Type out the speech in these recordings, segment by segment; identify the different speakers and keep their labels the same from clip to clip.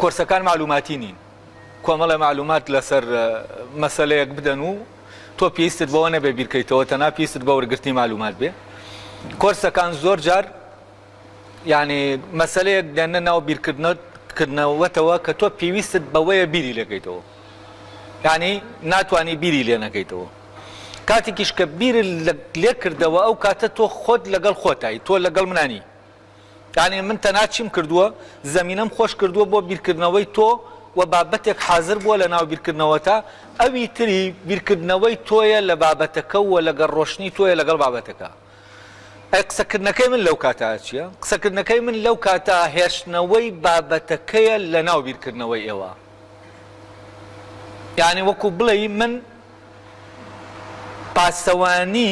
Speaker 1: کۆرسەکان مەعلوماتی نین. کۆمەڵێ مەعلومات لەسەر مەسەلەیەک بدەن و تۆ پێویستت بەوە نەبێ بیرکەیتەوە تەنها پێویستت بە وەرگرتنی مەعلومات بێ. کۆرسەکان زۆر جار یانی مەسەلەیەک دێننە ناو بیرکردنەوەتەوە کە تۆ پێویستت بەوەیە بیری لێکەیتەوە. یانی ناتوانی بیری لێ نەکەیتەوە. کاتێکیش کە بیرت لێ کردەوە ئەو کاتە تۆ خۆت لەگەڵ خۆتای، تۆ لەگەڵ منا نی. یانی من تەنها چیم کردووە زەمینەم خۆش کردووە بۆ بیرکردنەوەی تۆ و بابەتێک حازر بووە لە ناو بیرکردنەوەتا ئەوی تری بیرکردنەوەی تۆیە لە بابەتەکە و لەگەڵ ڕۆشتنی تۆیە لەگەڵ بابەتەکە. ئەی قسەکردنەکەی من لەو کاتە چییە؟ قسەکردنەکەی من لەو کاتە هێشتنەوەی بابەتەکەیە لە ناو بیرکردنەوەی ئێوە. یانی وەکو بڵێی من پاسەوانی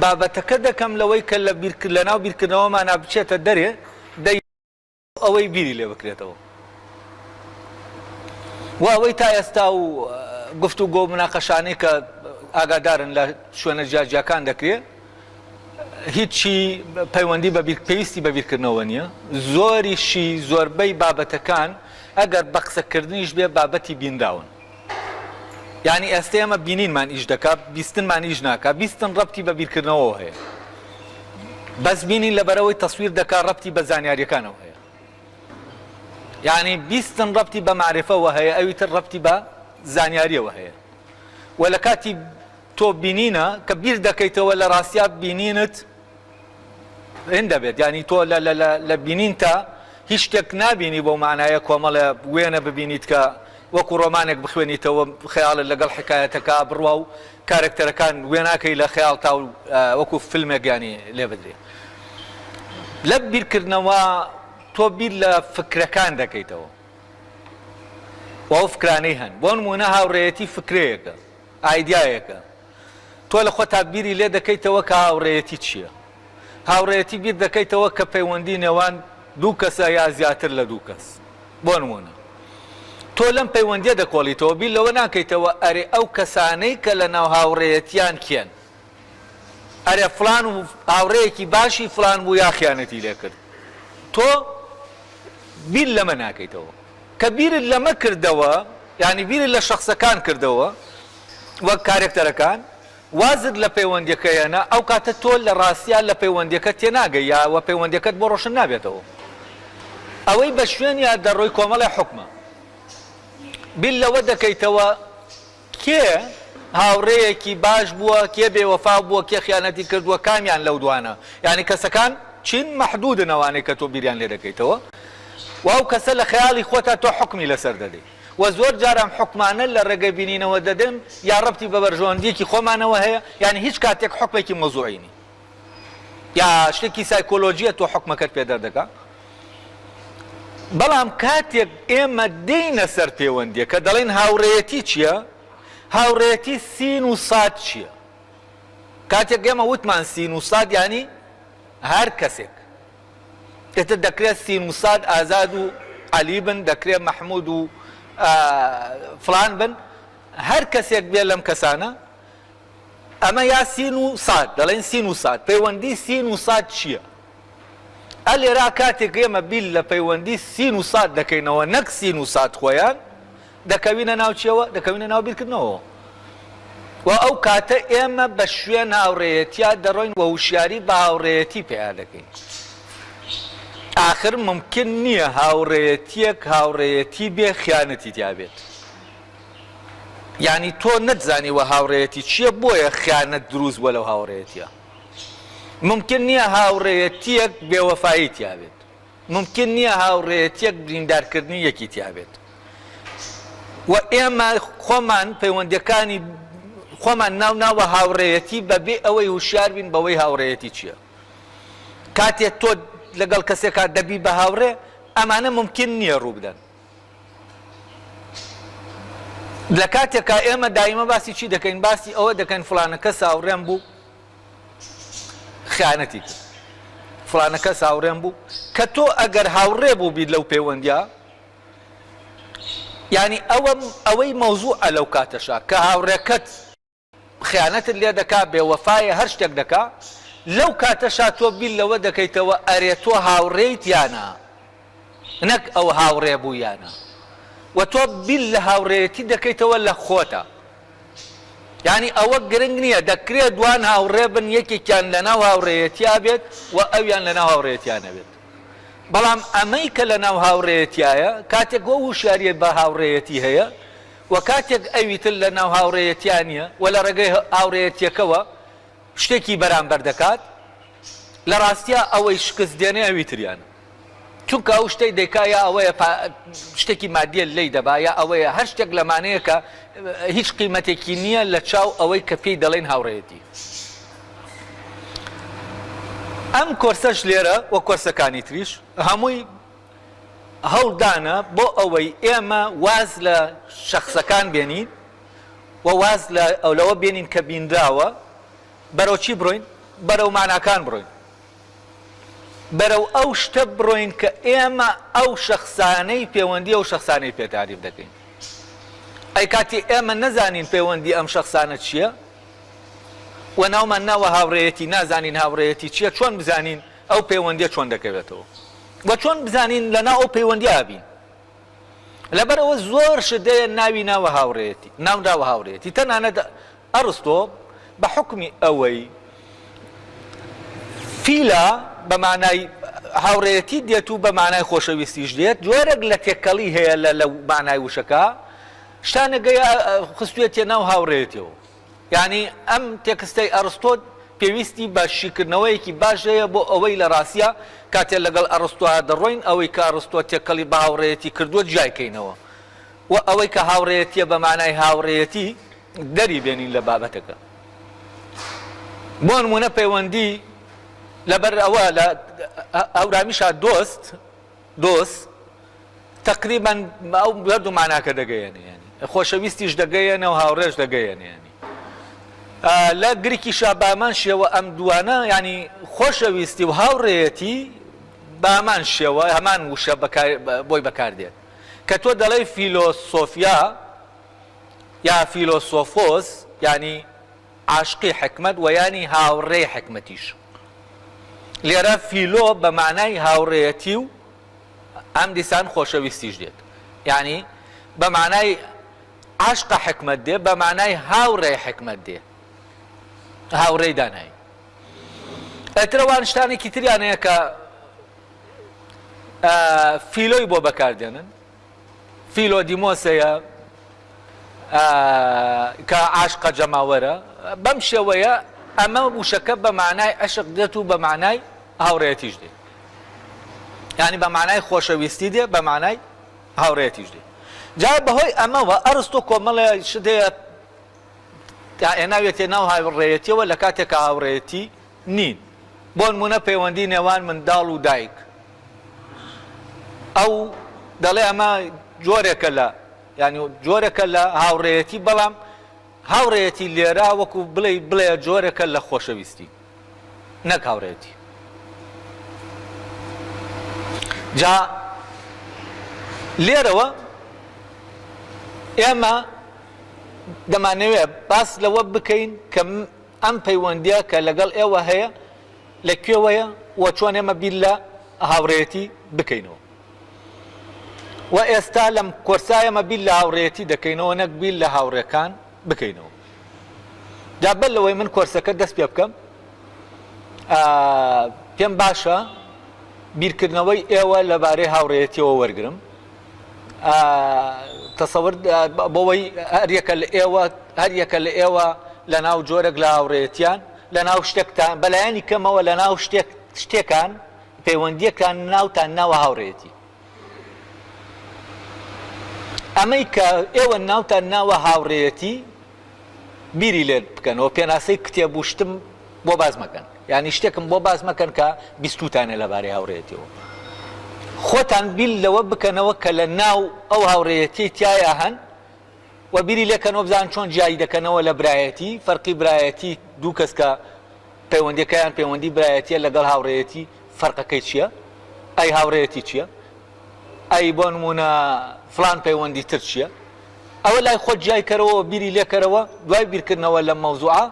Speaker 1: بابەتەکە دەکەم لەوەی کە لە بیر لەناو بیرکردنەوەمانا بچێتە دەرێ دەی ئەوەی بیری لێ بکرێتەوە و ئەوەی تا ئێستا و گفتوگۆ و مناقەشانەی کە ئاگادارن لە شوێنە جیاجیاکان دەکرێ هیچی پەیوەندی بە بیر پێویستی بە بیرکردنەوە نییە زۆریشی زۆربەی بابەتەکان ئەگەر بە قسەکردنیش بێ بابەتی بینراون یانی ئێستە ئێمە بینینمان ئیش دەکا بیستنمان ئیش ناکا بیستن ڕەبتی بە بیرکردنەوەوە هەیە بەس بینین لەبەرەوەی تەسویر دەکا ڕەبتی بە زانیاریەکانەوە هەیە یعنی بیستن ڕەبتی بە معرفەوە هەیە ئەوی تر ڕەبتی بە زانیاریەوە هەیە و لە کاتی تۆ بینینە کە بیر دەکەیتەوە لە ڕاستیا بینینت هند دەبێت یانی تۆ لە لە لە لە بینینتا هیچ شتێک نابینی بەو مانایە کۆمەڵێ وێنە ببینیت کە وەکو ڕۆمانێک بخوێنیتەوە خەیاڵت لەگەڵ حکایەتەکە بڕوا و کارەکتەرەکان وێناکەی لە خەیاڵتا و وەکو فیلمێک یانی لێ بدرێ لە بیرکردنەوە تۆ بیر لە فکرەکان دەکەیتەوە و ئەو فکرانەی هەن بۆ نموونە هاوڕێیەتی فکرەیەکە ئایدیایەکە تۆ لە خۆتا بیری لێ دەکەیتەوە کە هاوڕێیەتی چییە؟ هاوڕێیەتی بیر دەکەیتەوە کە پەیوەندی نێوان دوو کەسە یا زیاتر لە دوو کەس. بۆ نموونە تۆ لەم پەیوەندییە دەکۆڵیتەوە بیر لەوە ناکەیتەوە ئەرێ ئەو کەسانەی کە لە ناو هاوڕێیەتیان کێن؟ ئەرێ فڵان و هاوڕێیەکی باشی فڵان بوو یا خیانەتی لێ کرد؟ تۆ بیر لەمە ناکەیتەوە. کە بیرت لەمە کردەوە یانی بیرت لە شەخسەکان کردەوە وەک کارێکتەرەکان وازت لە پەیوەندیەکە هێنا ئەو کاتە تۆ لە ڕاستیا لە پەیوەندیەکە تێناگەی یا وە پەیوەندیەکەت بۆ ڕۆشن نابێتەوە ئەوەی بە شوێنیا دەڕۆی کۆمەڵێ حوکمە بیر لەوە دەکەیتەوە کێ هاوڕێیەکی باش بووە، کێ بێوەفا بووە، کێ خیانەتی کردووە، کامیان لەو دوانە؟ یانی کەسەکان چین مەحدودن ئەوانەی کە تۆ بیریان لێ دەکەیتەوە و ئەو کەسە لە خەیاڵی خۆتا تۆ حوکمی لەسەر دەدەی و زۆر جار ئەم حوکمانە لە ڕێگەی بینینەوە دەدەن یا ڕەبتی بە بەرژەوەندییەکی خۆمانەوە هەیە یانی هیچ کاتێک حوکمێکی مەوزوعی نی یا شتێکی سایکۆلۆژیە تۆ حوکمەکەت پێ دەردەکا بەڵام کاتێک ئێمە دێینە سەر پێوەندییەکە دەڵێین هاوڕێیەتی چییە؟ هاوڕێیەتی سین و ساد چییە؟ کاتێک ئێمە وتمان سین و ساد یانی هەر کەسێک. ئیتر دەکرێت سین و ساد ئازاد و عەلی بن، دەکرێت مەحمود و فڵان بن، هەر کەسێک بێ لەم کەسانە، ئەمە یا سین و ساد، دەڵێن سین و ساد، پەیوەندی سین و ساد چییە؟ ئە لێرا کاتێک ئێمە بیر لە پەیوەندی سین و ساد دەکەینەوە نەک سین و ساد خۆیان، دەکەوینە ناو چیەوە؟ دەکەوینە ناو بیرکردنەوەوە و ئەو کاتە ئێمە بە شوێن هاوڕێیەتیا دەڕۆین و هوشیاری بە هاوڕێیەتی پەیا دەکەین. ئاخر مومکن نییە هاوڕێیەتییەک هاوڕێیەتی بێ خیانەتی تیا بێت. یانی تۆ نەتزانیوە هاوڕێیەتی چییە بۆیە خیانەت دروست بووە لەو هاوڕێیەتییە. مومکن نییە هاوڕێیەتییەک بێوەفایی تیا بێت. مومکن نییە هاوڕێیەتییەک بریندارکردنی یەکی تیا بێت. و ئێمە خۆمان پەیوەندییەکانی خۆمان ناو ناوە هاوڕێیەتی بەبێ ئەوەی هوشیار بین بەوەی هاوڕێیەتی چییە. کاتێ تۆ لەگەڵ کەسێکا دەبی بە هاوڕێ ئەمانە مومکن نییە ڕوو بدەن. لە کاتێکا ئێمە دایمە باسی چی دەکەین؟ باسی ئەوە دەکەین فڵانە کەس هاوڕێم بوو خیانەتی کرد، فڵانە کەس هاوڕێم بوو، کە تۆ ئەگەر هاوڕێ بووبیت لەو پەیوەندیا یانی ئەوە ئەوەی مەوزوعە لەو کاتەشا کە هاوڕێکەت خیانەتت لێ دەکا بێ وەفایە هەر شتێک دەکا لەو کاتەشا تۆ بیر لەوە دەکەیتەوە ئەرێ تۆ هاوڕێیت یا نا؟ نەک ئەو هاوڕێ بوویانە و تۆ بیر لە هاوڕێیەتی دەکەیتەوە لە خۆتە یانی ئەوە گرنگ نییە دەکرێت دوان هاوڕێ بن یەکێکیان لەناو هاوڕێیەتیا بێت و ئەویان لەناو هاوڕێیەتیا نەبێت بەڵام ئەمەی کە لەناو هاوڕێیەتیایە کاتێک وە وشیاریە بە هاوڕێیەتی هەیە و کاتێک ئەوی تر لەناو هاوڕێیەتیا نییە و لە ڕێگەی هاوڕێیەتیەکەوە شتێکی بەرامبەر دەکات لە ڕاستیا ئەوەی شکست دێنێ ئەوی تریانە. چونکە ئەو شتەی دەیکا یا ئەوەیە شتێکی مادیە لێی دەبا یا ئەوەیە هەر شتێک لەمانەیە کە هیچ قیمەتێکی نییە لە چاو ئەوەی کە پێی دەڵێن هاوڕێیەتی. ئەم کۆرسەش لێرە و کۆرسەکانی تریش هەمووی هەوڵدانە بۆ ئەوەی ئێمە واز لە شەخسەکان بێنین و واز لە لەوە بێنین کە بینراوە بەرەو چی بڕۆین؟ بەرەو ماناکان بڕۆین. بەرەو ئەو شتە بڕۆین کە ئێمە ئەو شەخسانەی پێوەندی ئەو شەخسانەی پێ تاریف دەکەین. ئەی کاتی ئێمە نەزانین پەیوەندی ئەم شەخسانە چییە و ناومان ناوە هاوڕێیەتی، نازانین هاوڕێیەتی چییە، چۆن بزانین ئەو پەیوەندییە چۆن دەکەوێتەوە و چۆن بزانین لەناو ئەو پەیوەندییە بین؟ لەبەرئەوە زۆر شت هەیە ناوی ناوە هاوڕێیەتی، ناونراوە هاوڕێیەتی، تەنانەت ئەڕستۆ بە حوکمی ئەوەی فیلا بە مانای هاوڕێیەتی دێت و بە مانای خۆشەویستیش دێت، جۆرێک لە تێکەڵی هەیە لە لە مانای وشەکە، شتانێک هەیە خستوویەتیە ناو هاوڕێیەتیەوە. یانی ئەم تێکستەی ئەڕستۆ پێویستی بە شیکردنەوەیەکی باش هەیە بۆ ئەوەی لە ڕاستیا کاتێ لەگەڵ ئەڕستۆ دەڕۆین ئەوەی کە ئەڕستۆ تێکەڵی بە هاوڕێیەتی کردووە جیای کەینەوە و ئەوەی کە هاوڕێیەتیە بە مانای هاوڕێیەتی دەری بێنین لە بابەتەکە. بۆ نموونە پەیوەندی لەبەر ئەوە لە هەورامیشا دۆست دۆست تەقریبەن ئەو هەردوو ماناکە دەگەیەنێ یانی خۆشەویستیش دەگەیەنێ و هاوڕێش دەگەیەنێ یانی لە گرکیشا بامان شێوە ئەم دوانە ینی خۆشەویستی و هاوڕێیەتی بامان شێوە هەمان وشە بۆی بەکاردێت کە تۆ دەڵێی فیلۆسۆفیا یا فیلۆسۆفۆس یانی عاشقی حکمەت وە یانی هاوڕێی حکمەتیش. لێرە فیلۆ بە مانای هاوڕێیەتی و ئەم دیسان خۆشەویستیش دێت. یانی بە مانای عاشقە حکمەت دێ، بە مانای هاوڕێی حکمەت دێ. هاوڕێی دانایی. ئیتر ئەوان شتانێکی تریان هەیە کە فیلۆی بۆ بەکاردێنن. فیلۆدیمۆس هەیە کە عاشقە جەماوەرە. بەم شێوەیە ئەمە وشەکە بە مانای عشق دێت و بە مانای هاوڕێیەتیش دێت. یانی بە مانای خۆشەویستی دێ، بە مانای هاوڕێیەتیش دێ. جا بەهۆی ئەمەوە ئەرستۆ کۆمەڵێ شت هەیە تا هێناویەتیە ناو هاوڕێیەتیەوە لە کاتێک کە هاوڕێیەتی نین. بۆ نموونە پەیوەندی نێوان منداڵ و دایک. ئەو دەڵێ ئەمە جۆرێکە لە یانی جۆرێکە لە هاوڕێیەتی بەڵام هاوڕێیەتی لێرە وەکو بڵێ بڵێ جۆرێکە لە خۆشەویستی نەک هاوڕێیەتی. جا لێرەوە ئێمە دەمانەوێت باس لەوە بکەین کە ئەم پەیوەندیە کە لەگەڵ ئێوە هەیە لە کوێوەیە و چۆن ئێمە بیر لە هاوڕێیەتی بکەینەوە و ئێستا لەم کۆرسا ئێمە بیر لە هاوڕێیەتی دەکەینەوە نەک بیر لە هاوڕێکان بکەینەوە. جا بەر لەوەی من کۆرسەکە دەست پێ بکەم پێم باشە بیرکردنەوەی ئێوە لەبارەی هاوڕێیەتیەوە وەرگرم. تەسەور بۆوەی هەریەکە لە ئێوە هەریەکە لە ئێوە لە ناو جۆرێک لە هاوڕێیەتیان لە ناو شتێکتان بەلایەنی کەمەوە لە ناو شتێک شتێکان پەیوەندیەکان ناوتان ناوە هاوڕێیەتی ئەمەی کە ئێوە ناوتان ناوە هاوڕێیەتی بیری لێ بکەنەوە پێناسەی کتێب و شتم بۆ باس مەکەن یانی شتێکم بۆ باس مەکەن کە بیستوتانە لەبارەی هاوڕێیەتیەوە خۆتان بیر لەوە بکەنەوە کە لە ناو ئەو هاوڕێیەتی تایە هەن و بیری لێکەنەوە بزان چۆن جیایی دەکەنەوە لە برایەتی فەرقی برایەتی دوو کەس کە پەیوەندیەکەیان پەیوەندی برایەتیە لەگەڵ هاوڕێیەتی فەرقەکەی چییە؟ ئەی هاوڕێیەتی چییە؟ ئەی بۆ نموونە فڵان پەیوەندی تر چییە؟ ئەوە لای خۆت جیای کەرەوە و بیری لێکەرەوە، دوای بیرکردنەوە لەم مەوزوعە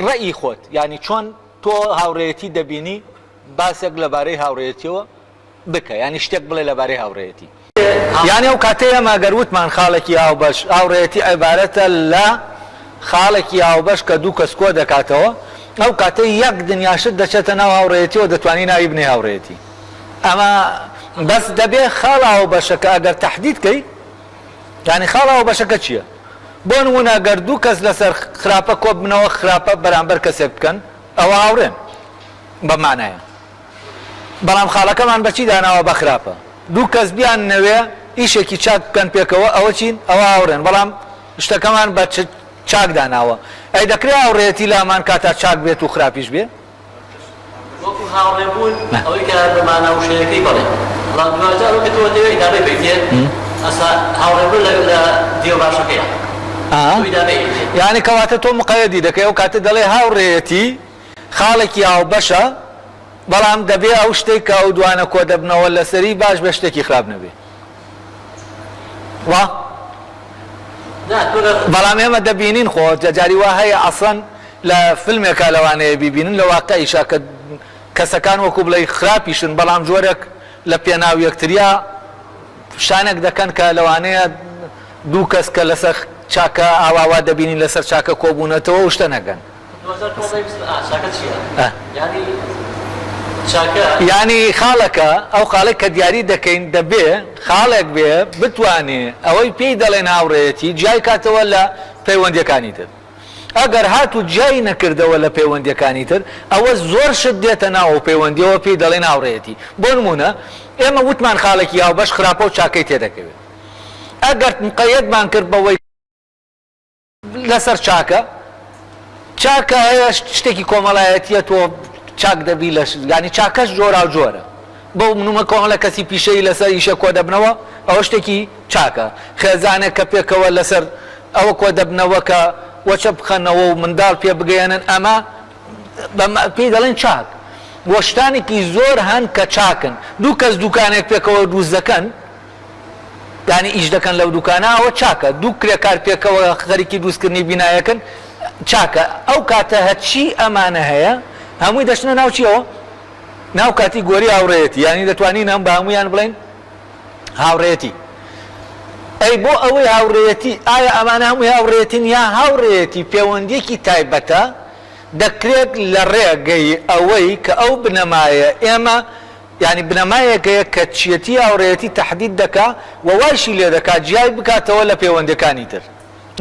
Speaker 1: ڕەئی خۆت یانی چۆن تۆ هاوڕێیەتی دەبینی باسێک لەبارەی هاوڕێیەتیەوە. بکە یانی شتێک بڵێ لەبارەی هاوڕێیەتی. یانی ئەو کاتەی ئێمە گەر وتمان خاڵێکی هاوبەش، هاوڕێیەتی عیبارەتە لە خاڵێکی هاوبەش کە دوو کەس کۆ دەکاتەوە، ئەو کاتەی یەک دنیا شت دەچێتە ناو هاوڕێیەتیەوە دەتوانی ناوی بنێی هاوڕێیەتی. ئەمە بەس دەبێ خاڵە هاوبەشەکە ئەگەر تەحدید کەی، یانی خاڵە هاوبەشەکە چییە؟ بۆ نموونە گەر دوو کەس لەسەر خراپە کۆ ببنەوە خراپە بەرامبەر کەسێک بکەن ئەوە هاوڕێن بەم مانایە. بەڵام خاڵەکەمان بە چی داناوە بە خراپە. دوو کەس بیاننەوێ ئیشێکی چاک بکەن پێکەوە ئەوە چین؟ ئەوە هاوڕێن بەڵام شتەکەمان بە چاک داناوە. ئەی دەکرێ هاوڕێیەتی لامان کاتا چاک بێت و خراپیش بێ؟
Speaker 2: وەکو هاوڕێ بوون ئەوەی کە بە مانا وشەیەکەی بەڵێ بەڵام دواجار ئەوەی کە تۆ دەیەوێ ئیدامەی بەیتێ ئەسا هاوڕێ بوون لە دیوە باشەکەیە تۆ ئیدامەی ئەیتێ.
Speaker 1: یانی کەواتە تۆ مقەیەدی دەکەی ئەو کاتە دەڵێی هاوڕێیەتی خاڵێکی هاوبەشە بەڵام دەبێ ئەو شتەی کە ئەو دوانە کۆدەبنەوە لەسەری باش بێ شتێکی خراپ نەبێ وا بەڵام ئێمە دەبینین خۆ جاری وا هەیە ئەسڵەن لە فیلمێکا لەوانەیە بیبینن لە واقعیشا کە کەسەکان وەکو بڵێی خراپیشن بەڵام جۆرێک لە پێناو یەکتریا شتانێک دەکەن کە لەوانەیە دوو کەس کە لەسەر چاکە ئاوا وا دەبینین لەسەر چاکە کۆبوونەتەوە و شتە نەکەن. یانی خاڵەکە، ئەو خاڵەی کە دیاری دەکەین دەبێ خاڵێک بێ بتوانێ ئەوەی پێی دەڵێن هاوڕێیەتی جیای کاتەوە لە پەیوەندیەکانی تر. ئەگەر هاتوو جیای نەکردەوە لە پەیوەندیەکانی تر ئەوە زۆر شت دێتە ناو ئەو پەیوەندیەوە پێی دەڵێن هاوڕێیەتی. بۆ نموونە ئێمە وتمان خاڵێکی هاوبەش خراپە و چاکەی تێدەکەوێت. ئەگەر مقەیەدمان کرد بەوەی. لەسەر چاکە چاکە هەیە شتێکی کۆمەڵایەتیە تۆ چاک دەبی لە یانی چاکەش جۆراو جۆرە بۆ نمونە کۆمەڵە کەسی پیشەیی لەسەر ئیشە کۆ دەبنەوە ئەوە شتێکی چاکە خێزانێک کە پێکەوە لەسەر ئەوە کۆ دەبنەوە کە وەچە بخەنەوە و منداڵ پێ بگەیەنن ئەمە پێی دەڵێن چاک وە شتانێکی زۆر هەن کە چاکن دوو کەس دوکانێک پێکەوە دروست دەکەن یانی ئیش دەکەن لەو دوکانە ئەوە چاکە، دوو کرێکار پێکەوە خەریکی دروستکردنی بینایەکن چاکە، ئەو کاتە هەرچی ئەمانە هەیە هەمووی دەچنە ناو چیەوە؟ ناو کاتیگۆری هاوڕێیەتی، یانی دەتوانین هەم بە هەموویان بڵێین هاوڕێیەتی. ئەی بۆ ئەوەی هاوڕێیەتی، ئایا ئەمانە هەمووی هاوڕێیەتین یا هاوڕێیەتی پێوەندییەکی تایبەتە دەکرێت لە ڕێگەی ئەوەی کە ئەو بنەمایە ئێمە یانی بنەمایەک هەیە کە چیەتی هاوڕێیەتی تەحدید دەکا و وایشی لێ دەکا جیای بکاتەوە لە پێوەندیەکانی تر.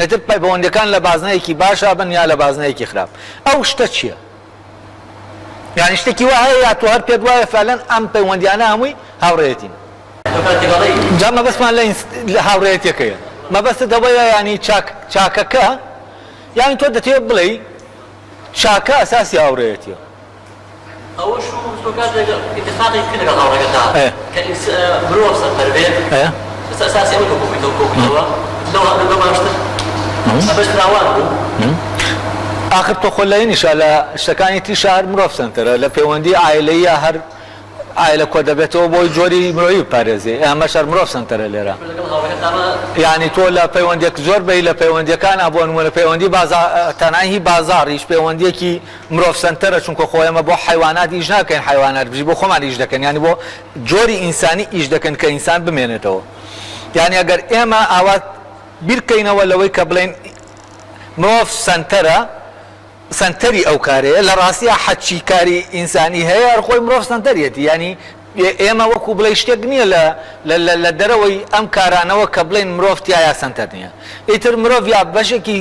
Speaker 1: ئیتر پەیوەندیەکان لە بازنەیەکی باشا بن یا لە بازنەیەکی خراپ. ئەو شتە چیە؟ یانی شتێکی وا هەیە یا تۆ هەر پێت وایە فعلەن ئەم پەیوەندیانە هەمووی هاوڕێیەتین؟
Speaker 2: تۆ کاتێک ئەڵێی.
Speaker 1: جا مەبەستمان لە هاوڕێیەتیەکەیە. مەبەستت ئەوەیە یانی چاک چاکەکە یانی تۆ دەتەوێ بڵێی چاکە ئەساسی هاوڕێیەتیە.
Speaker 2: ئەوەش و تۆ کاتێک ئیتفاقی کرد لەگەڵ هاوڕێکەتا کە مرۆڤ سەرپەر بێ لەسەر ئەساسی ئەوە تۆ کۆبوویتەوە کۆبوویتەوە لەو لەو باشتر ئەمەش فراوان بوو.
Speaker 1: ئاخر تۆ خۆ لە ینیشا لە شتەکانی تریشا هەر مرۆڤ سەنتەرە لە پەیوەندی عایلەییا هەر عایلە کۆدەبێتەوە بۆی جۆری مرۆیی بپارێزێ ئەمەش هەر مرۆڤ سەنتەرە لێرە یانی تۆ لە پەیوەندیەک زۆر بەی لە پەیوەندیەکانا بۆ نمونە پەیوەندی بازا تەنها هی بازاڕیش پەیوەندیەکی مرۆڤ سەنتەرە چونکە خۆ ئێمە بۆ حەیوانات ئیش ناکەین حەیوانات بژی بۆ خۆمان ئیش دەکەن یانی بۆ جۆری ئینسانی ئیش دەکەن کە ئینسان بمێنێتەوە یانی ئەگەر ئێمە ئاوا بیرکەینەوە لەوەی کە بڵێن مرۆڤ سەنتەرە سەنتەری ئەو کارەیە لە ڕاستیا حەچی کاری ئینسانی هەیە هەر خۆی مرۆڤ سەنتەریەتی یانی ئێمە وەکو بڵێی شتێک نییە لە لە دەرەوەی ئەم کارانەوە کە بڵێن مرۆڤ تیایا سەنتەر نییە ئیتر مرۆڤ یا بەشێکی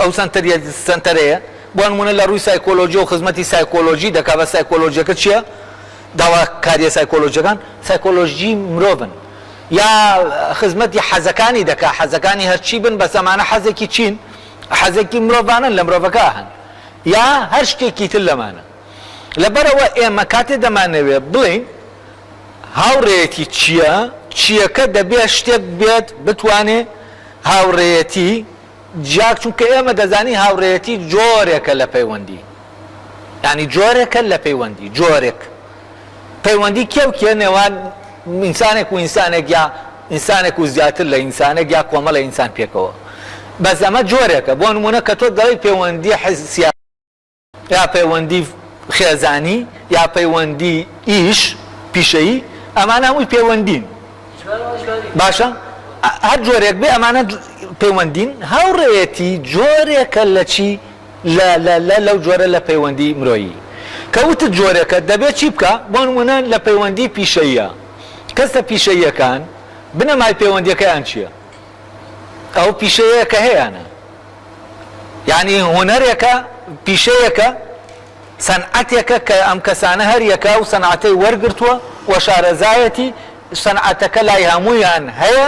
Speaker 1: ئەو سەنتەریە سەنتەرەیە بۆ نمونە لە ڕووی سایکۆلۆژی و خزمەتی سایکۆلۆژی دەکا بە سایکۆلۆژیەکە چییە داواکاریە سایکۆلۆژیەکان سایکۆلۆژی مرۆڤن یا خزمەتی حەزەکانی دەکا حەزەکانی هەرچی بن بەس ئەمانە حەزێکی چین حەزێکی مرۆڤانەن لە مرۆڤەکە هەن یا هەر شتێکی تر لەمانە لەبەرئەوە ئێمە کاتێ دەمانەوێ بڵێین هاوڕێیەتی چییە چییەکە دەبێ شتێک بێت بتوانێ هاوڕێیەتی جیا چونکە ئێمە دەزانین هاوڕێیەتی جۆرێکە لە پەیوەندی یانی جۆرێکە لە پەیوەندی جۆرێک پەیوەندی کێ و کێ نێوان ئینسانێک و ئینسانێک یا ئینسانێک و زیاتر لە ئینسانێک یا کۆمەڵێ ئینسان پێکەوە بەس ئەمە جۆرێکە بۆ نموونە کە تۆ دەڵێی پەیوەندی سیاسی یا پەیوەندی خێزانی یا پەیوەندی ئیش پیشەیی. ئەمانە هەمووی پەیوەندین. باشە هەر جۆرێک بێ ئەمانە پەیوەندین. هاوڕێیەتی جۆرێکە لە چی؟ لە لە لە لەو جۆرە لە پەیوەندی مرۆیی. کە وتت جۆرێکە دەبێ چی بکا؟ بۆ نموونە لە پەیوەندی پیشەییە کەسە پیشەییەکان بنەمای پەیوەندیەکەیان چیە؟ ئەو پیشەیە کە هەیانە یانی هونەرێکە پیشەیەکە سەنعەتێکە کە ئەم کەسانە هەر یەکە ئەو سەنعەتەی وەرگرتووە و شارەزایەتی سەنعەتەکە لای هەموویان هەیە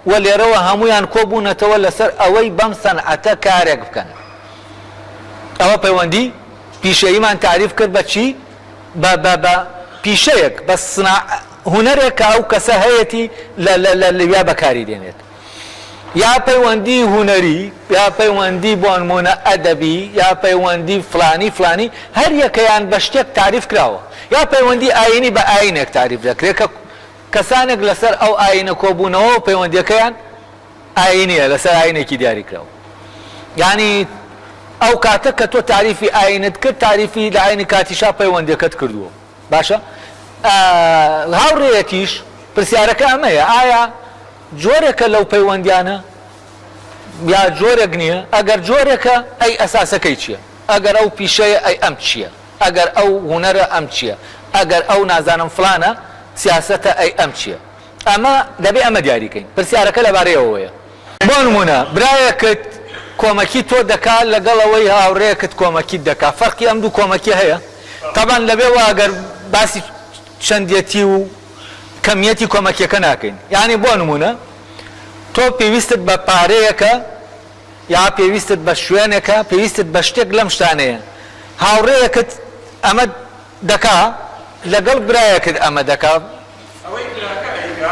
Speaker 1: و لێرەوە هەموویان کۆبوونەتەوە لەسەر ئەوەی بەم سەنعەتە کارێک بکەن. ئەوە پەیوەندی پیشەییمان تاریف کرد بە چی؟ بە بە بە پیشەیەک، بە سنا هونەرێک کە ئەو کەسە هەیەتی لە لە لە لەویا بەکاری دێنێت. یا پەیوەندی هونەری یا پەیوەندی بۆنمونە ئەدەبی یا پەیوەندی فلانی فلانی هەر یەکەیان بە شتێک تاریف کراوە یا پەیوەندی ئاینی بە ئاینێک تاریف دەکرێت کە کەسانێک لەسەر ئەو ئاینە کۆبوونەوە و پەیوەندیەکەیان ئاینیە لەسەر ئاینێکی دیاریکراو یانی ئەو کاتە کە تۆ تاریفی ئاینت کرد تاریفی لە ئاینی کاتیشا پەیوەندیەکەت کردووە باشە هاوڕێیەتیش پرسیارەکە ئەمەیە ئایا جۆرێکە لەو پەیوەندیانە یا جۆرێک نییە؟ ئەگەر جۆرێکە ئەی ئەساسەکەی چییە؟ ئەگەر ئەو پیشەیە ئەی ئەم چییە؟ ئەگەر ئەو هونەرە ئەم چییە؟ ئەگەر ئەو نازانم فڵانە سیاسەتە ئەی ئەم چییە؟ ئەمە دەبێ ئەمە دیاری کەین. پرسیارەکە لەبارەی ئەوەیە. بۆ نموونە برایەکت کۆمەکی تۆ دەکا لەگەڵ ئەوەی هاوڕێیەکت کۆمەکیت دەکا فەرقی ئەم دوو کۆمەکیە هەیە؟ تەبعەن لەبێ وا ئەگەر باسی چەندێتی و کەمیەتی کۆمەکیەکە ناکەین یانی بۆ نمونە تۆ پێویستت بە پارەیەکە یا پێویستت بە شوێنێکە پێویستت بە شتێک لەم شتانەیە هاوڕێیەکت ئەمە دەکا لەگەڵ برایەکت ئەمە دەکا.
Speaker 3: ئەوەی براکە ئەیکا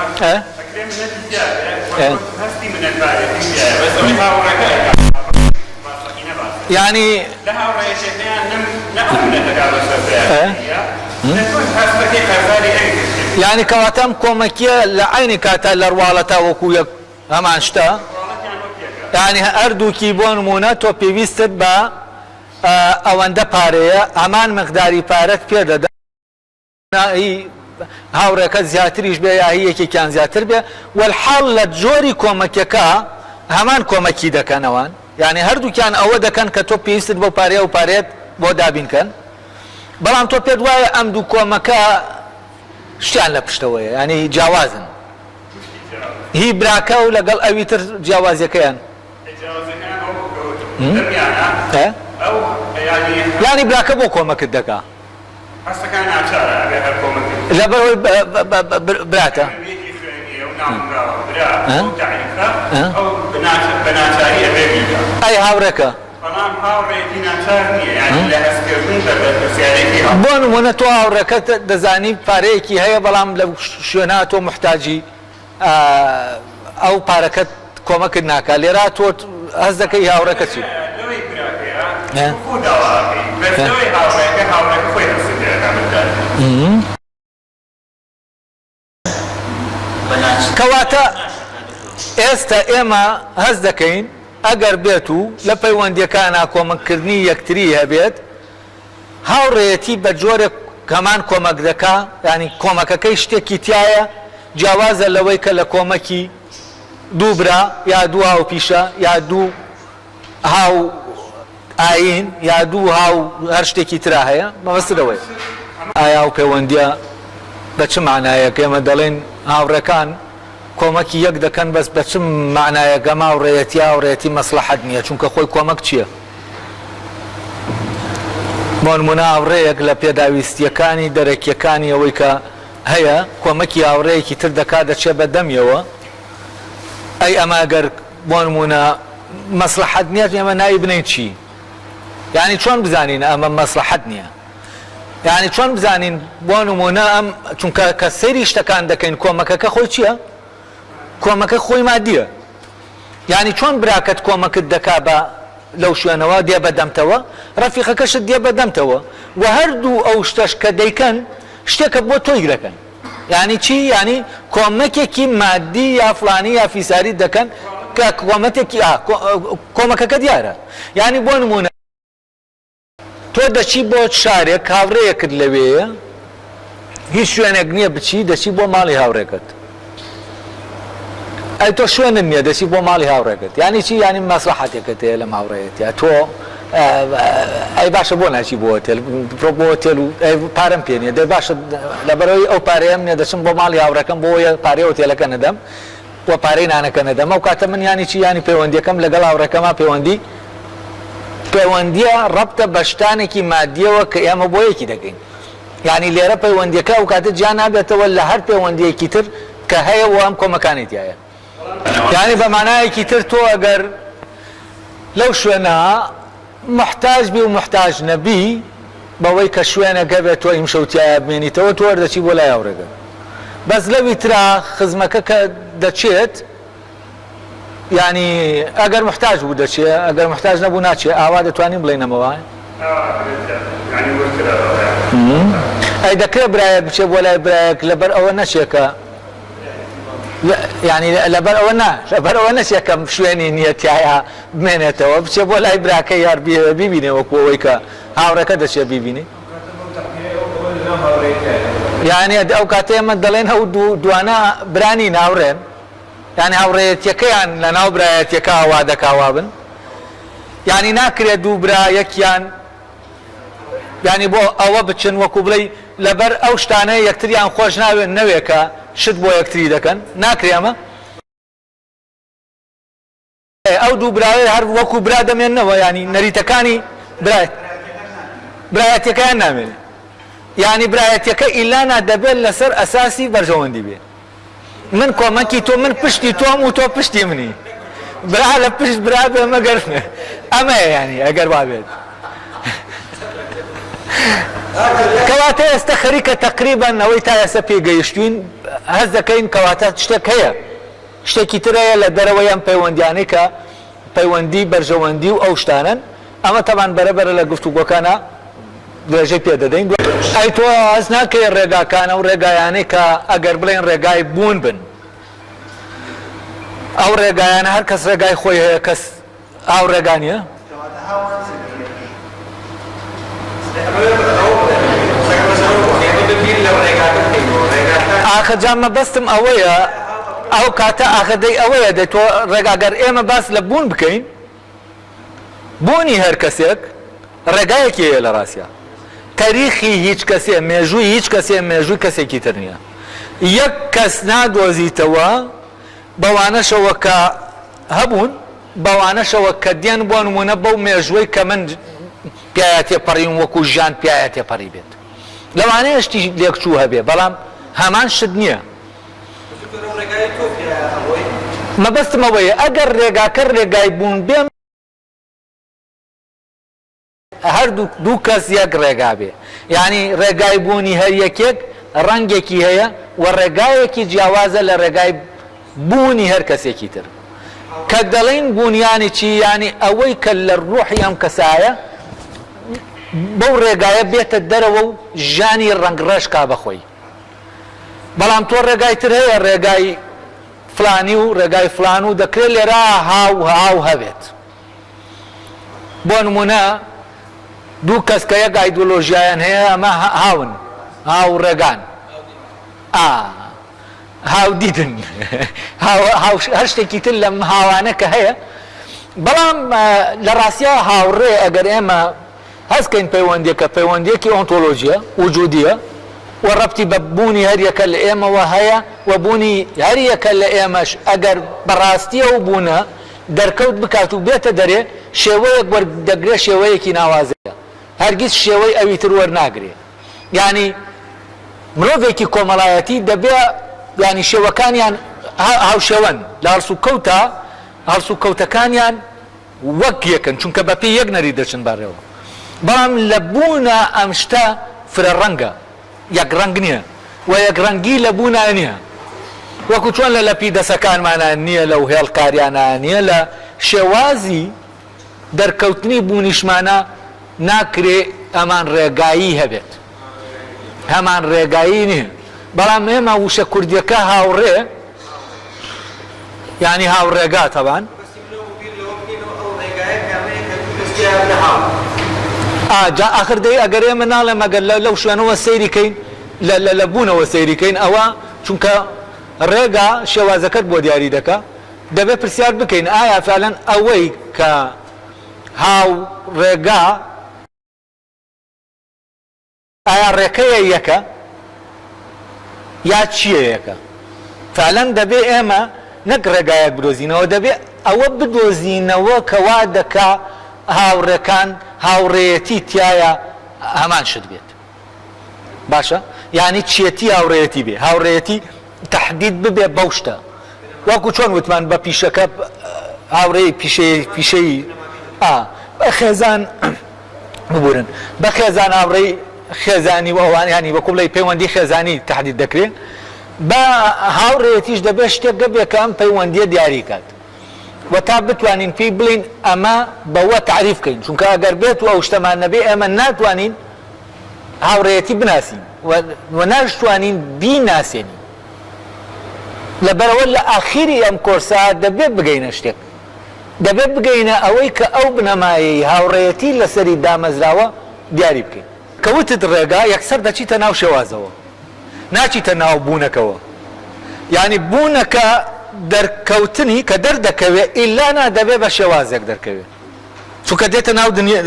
Speaker 3: ئەکرێ منەتی تیا بێ وەک هەستی منەتبارێتی تیایە بەس ئەوەی هاوڕێکە ئەیکا ڕاستەقینە باس دەکەم
Speaker 1: یانی
Speaker 3: لە هاوڕێیەتیەکەیان نە نە ئەو منەتەکا بەسەر برایەکەیە نە تۆش هەستەکەی قەرزاری ئەوی تر پێ.
Speaker 1: یانی کەواتە ئەم کۆمەکیە لە عەینی کاتا لە ڕواڵەتا وەکو یەک هەمان شتە؟
Speaker 3: ڕواڵەتیان وەک یەکە.
Speaker 1: یانی هەردووکی بۆ نموونە تۆ پێویستت بە ئەوەندە پارەیە هەمان مقداری پارەت پێ دەدا هی هاوڕێکەت زیاتریش بێ یا هی یەکێکیان زیاتر بێ وەلحاڵ لە جۆری کۆمەکیەکە هەمان کۆمەکی دەکەن ئەوان یانی هەردووکیان ئەوە دەکەن کە تۆ پێویستت بەو پارەیە ئەو پارەیەت بۆ دابین کەن بەڵام تۆ پێت وایە ئەم دوو کۆمەکە شتیان لە پشتەوەیە یانی جیاوازن هی براکە و لەگەڵ ئەوی تر جیاوازیەکەیان یانی براکە بۆ کۆمەکت دەکا
Speaker 3: هەستەکا ناچارە ئەبێ هەر کۆمەکی بکا.
Speaker 1: لەبەر ئەوەی براتە.
Speaker 3: ئەگەر یەکی خوێنیە و ناونراوە برا بەو تەعریفە ئەو بە ناچاری ئەبێ بیکا.
Speaker 1: ئەی هاوڕێکە؟
Speaker 3: بەڵام هاوڕێیەتی ناچار نیە یانی لە هەستکردن بە بەرپرسیارێتی هاوڕێ.
Speaker 1: بۆ نمونە تۆ هاوڕێکەت دەزانی پارەیەکی هەیە بەڵام لە شوێنا تۆ موحتاجی ئەو پارەکەت کۆمەکت ناکا لێرا تۆ هەست دەکەی هاوڕێکە چی؟
Speaker 3: لەوەی براکەیە تۆ خۆ داوا ئەکەی بەس لەوەی هاوڕێکە هاوڕێکە خۆی هەستت پێ ئەکا بەتداتی.
Speaker 1: کەواتە ئێستا ئێمە هەست دەکەین ئەگەر بێت و لە پەیوەندیەکانا کۆمەککردنی یەکتری هەبێت هاوڕێیەتی بە جۆرێک هەمان کۆمەک دەکا یانی کۆمەکەکەی شتێکی تیایە جیاوازە لەوەی کە لە کۆمەکی دوو برا یا دوو هاوپیشە یا دوو هاو ئایین یا دوو هاو هەر شتێکی ترا هەیە مەبەستت ئەوەیە. ئایا ئەو پەیوەندیە بە چ مانایەک ئێمە دەڵێین هاوڕێکان کۆمەکی یەک دەکەن بەس بە چ مانایەک ئەم هاوڕێیەتیە هاوڕێیەتی مەسڵەحەت نیە چونکە خۆی کۆمەک چیە؟ بۆ نموونە هاوڕێیەک لە پێداویستییەکانی دەرەکییەکانی ئەوەی کە هەیە کۆمەکی هاوڕێیەکی تر دەکات دەچێ بە دەمیەوە ئەی ئەمە گەر بۆ نموونە مەسڵەحەت نییە ئێمە ناوی بنێین چی؟ یانی چۆن بزانین ئەمە مەسڵەحەت نییە؟ یانی چۆن بزانین بۆ نموونە ئەم چونکە کە سەیری شتەکان دەکەین کۆمەکەکە خۆی چییە؟ کۆمەکە خۆی مادییە یانی چۆن براکەت کۆمەکت دەکا بە لەو شوێنەوە دێ بە دەمتەوە ڕەفیقەکەشت دێ بە دەمتەوە وە هەردوو ئەو شتەش کە دەیکەن شتێکە بۆ تۆی دەکەن یانی چی یانی کۆمەکێکی مادی یا فڵانی یا فیساریت دەکەن کە کۆمەتێکی کۆمەکەکە دیارە یانی بۆ نموونە تۆ دەچی بۆ شارێک هاوڕێیەکت لەوێیە. هیچ شوێنێک نییە بچی دەچی بۆ ماڵی هاوڕێکەت. ئەی تۆ شوێنت نییە دەچی بۆ ماڵی هاوڕێکەت یانی چی یانی مەسڵەحەتێکت هەیە لەم هاوڕێیەتیە تۆ ئەی باشە بۆ ناچی بۆ هۆتێل بڕۆ بۆ هۆتێل و ئەی پارەم پێ نییە دەی باشە لەبەرئەوەی ئەو پارەیەم نییە دەچم بۆ ماڵی هاوڕێکەم بۆ ئەوەی پارەی هۆتێلەکە نەدەم و پارەی نانەکە نەدەم ئەو کاتە من یانی چی یانی پەیوەندیەکەم لەگەڵ هاوڕێکەما پەیوەندی پەیوەندیە ڕەبتە بە شتانێکی مادیەوە کە ئێمە بۆ یەکی دەکەین یانی لێرە پەیوەندیەکە ئەو کاتە جیا نابێتەوە لە هەر پەیوەندیەکی تر کە هەیە و ئەم کۆمەکانەی تیایە. یانی بە مانایەکی تر تۆ ئەگەر لەو شوێنە موحتاج بی و موحتاج نەبی بەوەی کە شوێنێک هەبێت تۆ ئیمشەو تیایا بمێنیتەوە تۆ هەر دەچی بۆ لای هاوڕێکەت بەس لەوی ترا خزمەکە کە دەچێت یانی ئەگەر موحتاج بوو دەچێ ئەگەر موحتاج نەبوو ناچێ ئاوا دەتوانین بڵێین ئەمە وایە؟ ئەی دەکرێ برایەک بچێ بۆ لای برایەک لەبەر ئەوە نەچێ کە یانی لەبەر ئەوە نا لەبەر ئەوە نەچێ کە شوێنی نییە تیایا بمێنێتەوە بچێ بۆ لای براکەی یار بیەوێ بیبینێ وەکو ئەوەی کە هاوڕێکە دەچێ بیبینێ یانی ئەو کاتە ئێمە دەڵێن ئەو دوانە برانی هاوڕێن یانی هاوڕێیەتیەکەیان لەناو برایەتیەکە وا دەکا وابن یانی ناکرێت دوو برا یەکیان یانی بۆ ئەوە بچن وەکو بڵێی لەبەر ئەو شتانە یەکتریان خۆش ناوێن نەوێ کە شت بۆ یەکتری دەکەن ناکرێ ئەمە ئەو دوو برایە هەر وەکو برا دەمێننەوە یانی نەریتەکانی برای برایەتیەکەیان نامێنێ یانی برایەتیەکە ئیلانا دەبێت لەسەر ئەساسی بەرژەوەندی بێ من کۆمەکی تۆ من پشتی تۆم و تۆ پشتی منی برا لە پشت برا بێ مەگەر ئەمەیە یانی ئەگەر وا بێت کەواتە ئێستا خەریکە تەقریبەن ئەوەی تا ئێستا پێی گەیشتوین هەست دەکەین کەواتە شتێک هەیە شتێکی تر هەیە لە دەرەوەی ئەم پەیوەندیانەی کە پەیوەندی بەرژەوەندی و ئەو شتانەن، ئەمە تەبعەن بەرە بەرە لە گفتوگۆکانا درێژەی پێ دەدەین. ئەی تۆ هەست ناکەی ڕێگاکان ئەو ڕێگایانەی کە ئەگەر بڵێین ڕێگای بوون بن، ئەو ڕێگایانە هەر کەس ڕێگای خۆی هەیە کەس ئاو ڕێگا نییە؟
Speaker 4: کەواتە هاوان چ دەکەیت؟ ئەمەوێ ئەوە بڵێم قسەکەم لەسەر ئەوە بوو ئێمە بە بیر لە ڕێگاکە بکەینەوە ڕێگاکە
Speaker 1: ئاخە جا مەبەستم ئەوەیە ئەو کاتە ئاخە دەی ئەوەیە دەی تۆ ڕێگا گەر ئێمە باس لە بوون بکەین بوونی هەر کەسێک ڕێگایەکی هەیە لە ڕاستیا تەریخی هیچ کەسێ مێژووی هیچ کەسێ مێژووی کەسێکی تر نییە یەک کەس نادۆزیتەوە بەوانەشەوە کە هەبوون، بەوانەشەوە کە دێن، بۆ نموونە بەو مێژووەی کە من پیایا تێپەڕیوم وەکوو ژیان پیایا تێپەڕیبێت. لەوانەیە شتی لێکچوو هەبێ، بەڵام هەمان شت نییە.
Speaker 4: دکتۆر ئەو ڕێگایەی تۆ پیایا ئەڕۆی؟
Speaker 1: مەبەستم ئەوەیە ئەگەر ڕێگاکە ڕێگای بوون بێ، هەردوو دوو کەس یەک ڕێگا بێ یانی ڕێگای بوونی هەر یەکێک ڕەنگێکی هەیە و ڕێگایەکی جیاوازە لە ڕێگای بوونی هەر کەسێکی تر کە دەڵێین بوون یانی چی یانی ئەوەی کە لە ڕۆحی ئەم کەسایە بەو ڕێگایە بێتە دەرەوە و ژیانی ڕەنگڕێژ کا بە خۆی بەڵام تۆ ڕێگای تر هەیە ڕێگای فلانی و ڕێگای فلان و دەکرێت لێرە هاو هاو هەبێت. بۆ نموونە دوو کەس کە یەک ئایدۆلۆژیایان هەیە ئەمە هاون، هاوڕێگان، ئا هاودیدن، هەر شتێکی تر لەم هاوانە کە هەیە، بەڵام لە ڕاستیا هاوڕێ ئەگەر ئێمە هەست کەین پەیوەندیەکە پەیوەندیەکی ئۆنتۆلۆژیە، وجودیە، و ڕەبتی بە بوونی هەریەکە لە ئێمەوە هەیە و بوونی هەریەکە لە ئێمەش ئەگەر بەڕاستی ئەو بوونە دەرکەوت بکات و بێتە دەرێ شێوەیەک وەردەگرێ شێوەیەکی ناوازەیە هەرگیز شێوەی ئەوی تر وەرناگرێ یانی مرۆڤێکی کۆمەڵایەتی دەبێ یانی شێوەکانیان هاوشێوەن لە هەڵسوکەوتا هەڵسوکەوتەکانیان وەک یەکن چونکە بەپێی یەک نەریت دەچن بەڕێوە بەڵام لە بوونا ئەم شتە فرە ڕەنگە یەک ڕەنگ نیە و یەک ڕەنگی لە بوونا نیە وەکو چۆن لە لەپی دەسەکانمانا نیە لەو هێڵکاریانا نیە لە شێوازی دەرکەوتنی بوونیشمانا ناکرێ هەمان ڕێگایی هەبێت هەمان ڕێگایی نیە بەڵام ئێمە وشە کوردیەکە هاوڕێ یانی هاوڕێگا تەبان. ئا جا ئاخر دەی ئەگەر ئێمە ناڵێم ئەگەر لەو شوێنەوە سەیری کەین. لە لە لە بوونەوە سەیری کەین ئەوە چونکە ڕێگا شێوازەکەت بۆ دیاری دەکا دەبێ پرسیار بکەین ئایا فعلەن ئەوەی کە هاو ڕێگا ئایا ڕێکەیە یەکە یا چییە یەکە؟ فعلەن دەبێ ئێمە نەک ڕێگایەک بدۆزینەوە دەبێ ئەوە بدۆزینەوە کە وا دەکا هاوڕێکان هاوڕێیەتی تیایا هەمان شت بێت. باشە یانی چیەتی هاوڕێیەتی بێ هاوڕێیەتی تەحدید ببێ بەو شتە وەکو چۆن وتمان بە پیشەکە هاوڕێی پیشەی پیشەی ئا بە خێزان ببورن بە خێزان هاوڕێی خێزانی و ئەوان ینی وەکو بڵێی پەیوەندی خێزانی تەحدید دەکرێ بە هاوڕێیەتیش دەبێت شتێک گەبێ کە ئەم پەیوەندیە دیاری کات و تا بتوانین پێی بڵێین ئەمە بەوە تەعریف کەین چونکە ئەگەر بێت و ئەو شتەمان نەبێ ئێمە ناتوانین هاوڕێیەتی بناسین و ناشتوانین بیناسێنین لەبەرئەوە لە ئاخیری ئەم کۆرسە دەبێت بگەینە شتێک دەبێت بگەینە ئەوەی کە ئەو بنەمایەی هاوڕێیەتی لەسەری دامەزراوە دیاری بکەین. کە وتت ڕێگا یەکسەر دەچیتە ناو شێوازەوە ناچیتە ناو بوونەکەوە یانی بوونەکە دەرکەوتنی کە دەردەکەوێ ئیلا نا دەبێ بە شێوازێک دەرکەوێ چونکە دێتە ناو دنیا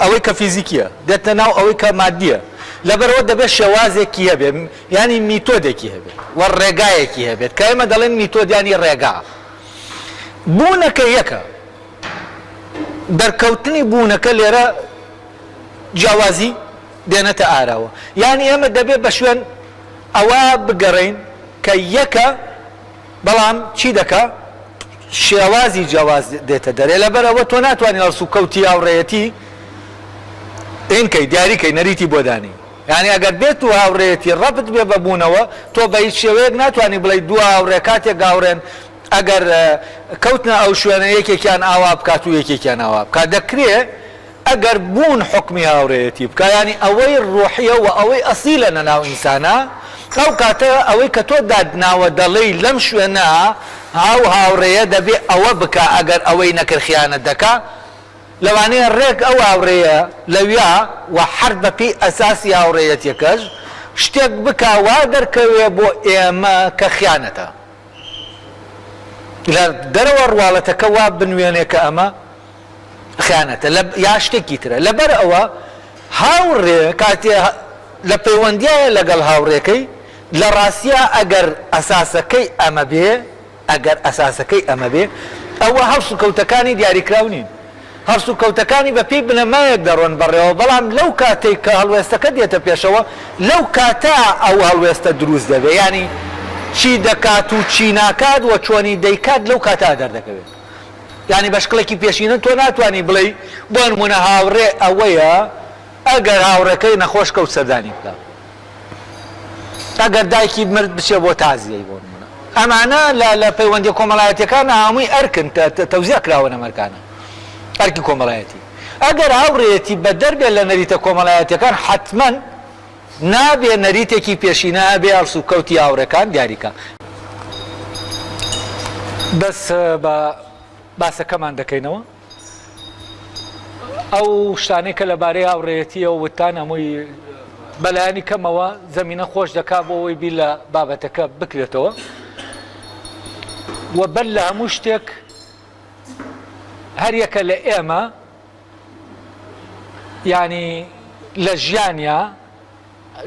Speaker 1: ئەوەی کە فیزیکیە دێتە ناو ئەوەی کە مادیە لەبەرئەوە دەبێت شێوازێکی هەبێ یانی میتۆدێکی هەبێت و ڕێگایەکی هەبێت کە ئێمە دەڵێن میتۆد یانی ڕێگا بوونەکە یەکە دەرکەوتنی بوونەکە لێرە جیاوازی دێنێتە ئاراوە یانی ئێمە دەبێت بە شوێن ئەوە بگەڕێین کە یەکە بەڵام چی دەکا شێوازی جیاواز دێتە دەرێ لەبەر ئەوە تۆ ناتوانی هەڵسوکەوتی هاوڕێیەتی ئین کەی دیاری کەی نەریتی بۆ دانی یانی ئەگەر بێت و هاوڕێیەتی ڕەبت بێ بە بوونەوە تۆ بە هیچ شێوەیەک ناتوانی بڵێی دوو هاوڕێ کاتێک هاوڕێن ئەگەر کەوتنە ئەو شوێنە یەکێکیان ئاوا بکات و یەکێکیان ئاوا بکات دەکرێ ئەگەر بوون حوکمی هاوڕێیەتی بکا یانی ئەوەی ڕۆحیە و ئەوەی ئەسیلە لە ناو ئینسانا ئەو کاتە ئەوەی کە تۆ داتناوە دەڵێی لەم شوێنە ئەو هاوڕێیە دەبێ ئەوە بکا ئەگەر ئەوەی نەکرد خیانەت دەکا لەوانەیە ڕێک ئەو هاوڕێیە لەویا و هەر بە پێی ئەساسی هاوڕێیەتیەکەش شتێک بکا وا دەرکەوێ بۆ ئێمە کە خیانەتە لە دەرەوە ڕواڵەتەکە وا بنوێنێ کە ئەمە خیانەتە لە یا شتێکی ترە لەبەر ئەوە هاوڕێ کاتێ لە پەیوەندیایە لەگەڵ هاوڕێکەی لە ڕاستیا ئەگەر ئەساسەکەی ئەمە بێ ئەگەر ئەساسەکەی ئەمە بێ ئەوە هەڵسوکەوتەکانی دیاریکراو نین هەڵسوکەوتەکانی بە پێی بنەمایەک دەڕۆن بەڕێوە بەڵام لەو کاتەی کە هەڵوێستەکە دێتە پێشەوە لەو کاتە ئەو هەڵوێستە دروست دەبێ یانی چی دەکات و چی ناکات و چۆنی دەیکات لەو کاتە دەردەکەوێت. یانی بە شکڵێکی پێشینە تۆ ناتوانی بڵێی بۆ نموونە هاوڕێ ئەوەیە ئەگەر هاوڕێکەی نەخۆش کەوت سەردانی بکا ئەگەر دایکی مرد بچێ بۆ تازیەی بۆ نموونە ئەمانە لە لە پەیوەندیە کۆمەڵایەتیەکان هەمووی ئەرکن تەوزیع کراون ئەم ئەرکانە ئەرکی کۆمەڵایەتی ئەگەر هاوڕێیەتی بەدەر بێت لە نەریتە کۆمەڵایەتیەکان حەتمەن نابێ نەریتێکی پێشینە هەبێ هەڵسوکەوتی هاوڕێکان دیاری کا. دەست بە باسەکەمان دەکەینەوە. ئەو شتانەی کە لەبارەی هاوڕێیەتییەوە وتتان هەمووی بەلایەنی کەمەوە زەمینە خۆش دەکا بۆ ئەوەی بیر لە بابەتەکە بکرێتەوە و بەر لە هەموو شتێک هەریەکە لە ئێمە یانی لە ژیانیا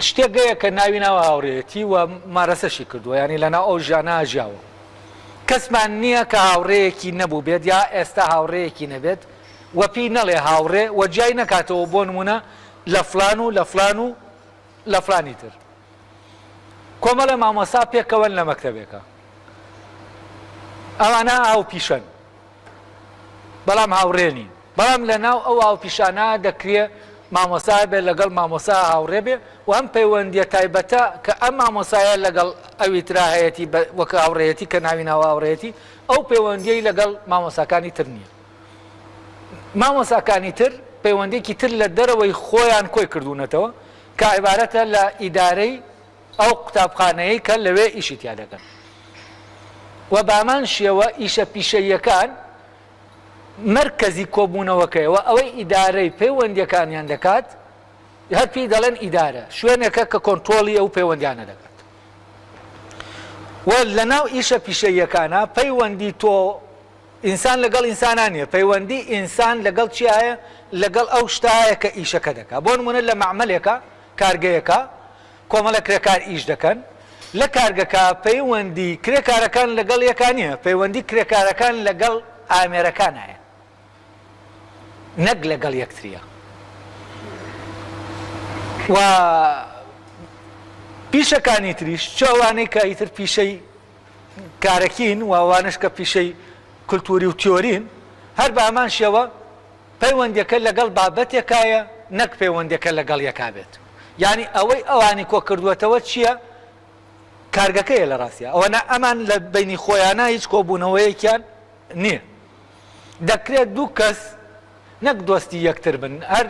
Speaker 1: شتێک گەیە کە ناوی ناوە هاوڕێیەتی و مارەسەشی کردووە یانی لەناو ئەو ژیانە ژیاوە کەسمان نییە کە هاوڕێیەکی نەبوو بێت یا ئێستا هاوڕێیەکی نەبێت و پێی نەڵێ هاوڕێ و جیای نەکاتەوە بۆ نمونە لە فلان و لە فلان و لە فلانی تر کۆمەڵە مامۆستا پێکەوەن لە مەکتەبێکە ئەوانە هاوپیشەن بەڵام هاوڕێ نین بەڵام لە ناو ئەو هاوپیشانە دەکرێ مامۆستا هەبێت لەگەڵ مامۆستا هاوڕێ بێ و ئەم پەیوەندیە تایبەتە کە ئەم مامۆسایە لەگەڵ ئەوی ترا هەیەتی وەک هاوڕێیەتی کە ناوی ناوە هاوڕێیەتی ئەو پەیوەندیەی لەگەڵ مامۆساکانی تر نییە مامۆساکانی تر پەیوەندێکی تر لە دەرەوەی خۆیان کۆی کردوونەتەوە کە عیبارەتە لە ئیدارەی ئەو قوتابخانەیەی کە لەوێ ئیشی تیا دەکەن و بەهەمان شێوە ئیشە پیشەییەکان مەرکەزی کۆبوونەوەکەیە و ئەوەی ئیدارەی پەیوەندیەکانیان دەکات. هەر پێی دەڵێن ئیدارە، شوێنێکە کە کۆنترۆڵی ئەو پەیوەندیانە دەکات. و لەناو ئیشە پیشەییەکانا پەیوەندی تۆ ئینسان لەگەڵ ئینسانا نییە، پەیوەندی ئینسان لەگەڵ چیایە؟ لەگەڵ ئەو شتایە کە ئیشەکە دەکا. بۆ نموونە لە مەعمەلێکا، کارگەیەکا، کۆمەڵە کرێکار ئیش دەکەن، لە کارگەکە پەیوەندی کرێکارەکان لەگەڵ یەکا نییە، پەیوەندی کرێکارەکان لەگەڵ ئامێرەکانایە نەک لەگەڵ یەکتریە. و پیشەکانی تریش چ ئەوانەی کە ئیتر پیشەی کارەکین و ئەوانەش کە پیشەی کولتووری و تیۆرین هەر بە هەمان شێوە پەیوەندیەکە لەگەڵ بابەتێکایە نەک پەیوەندیەکە لەگەڵ یەکا بێت یانی ئەوەی ئەوانی کۆکردووەتەوە چییە کارگەکەیە لە ڕاستیا ئەوەنا ئەمان لە بینی خۆیانە هیچ کۆبوونەوەیەکیان نییە دەکرێت دوو کەس نەک دۆستی یەکتر بن هەر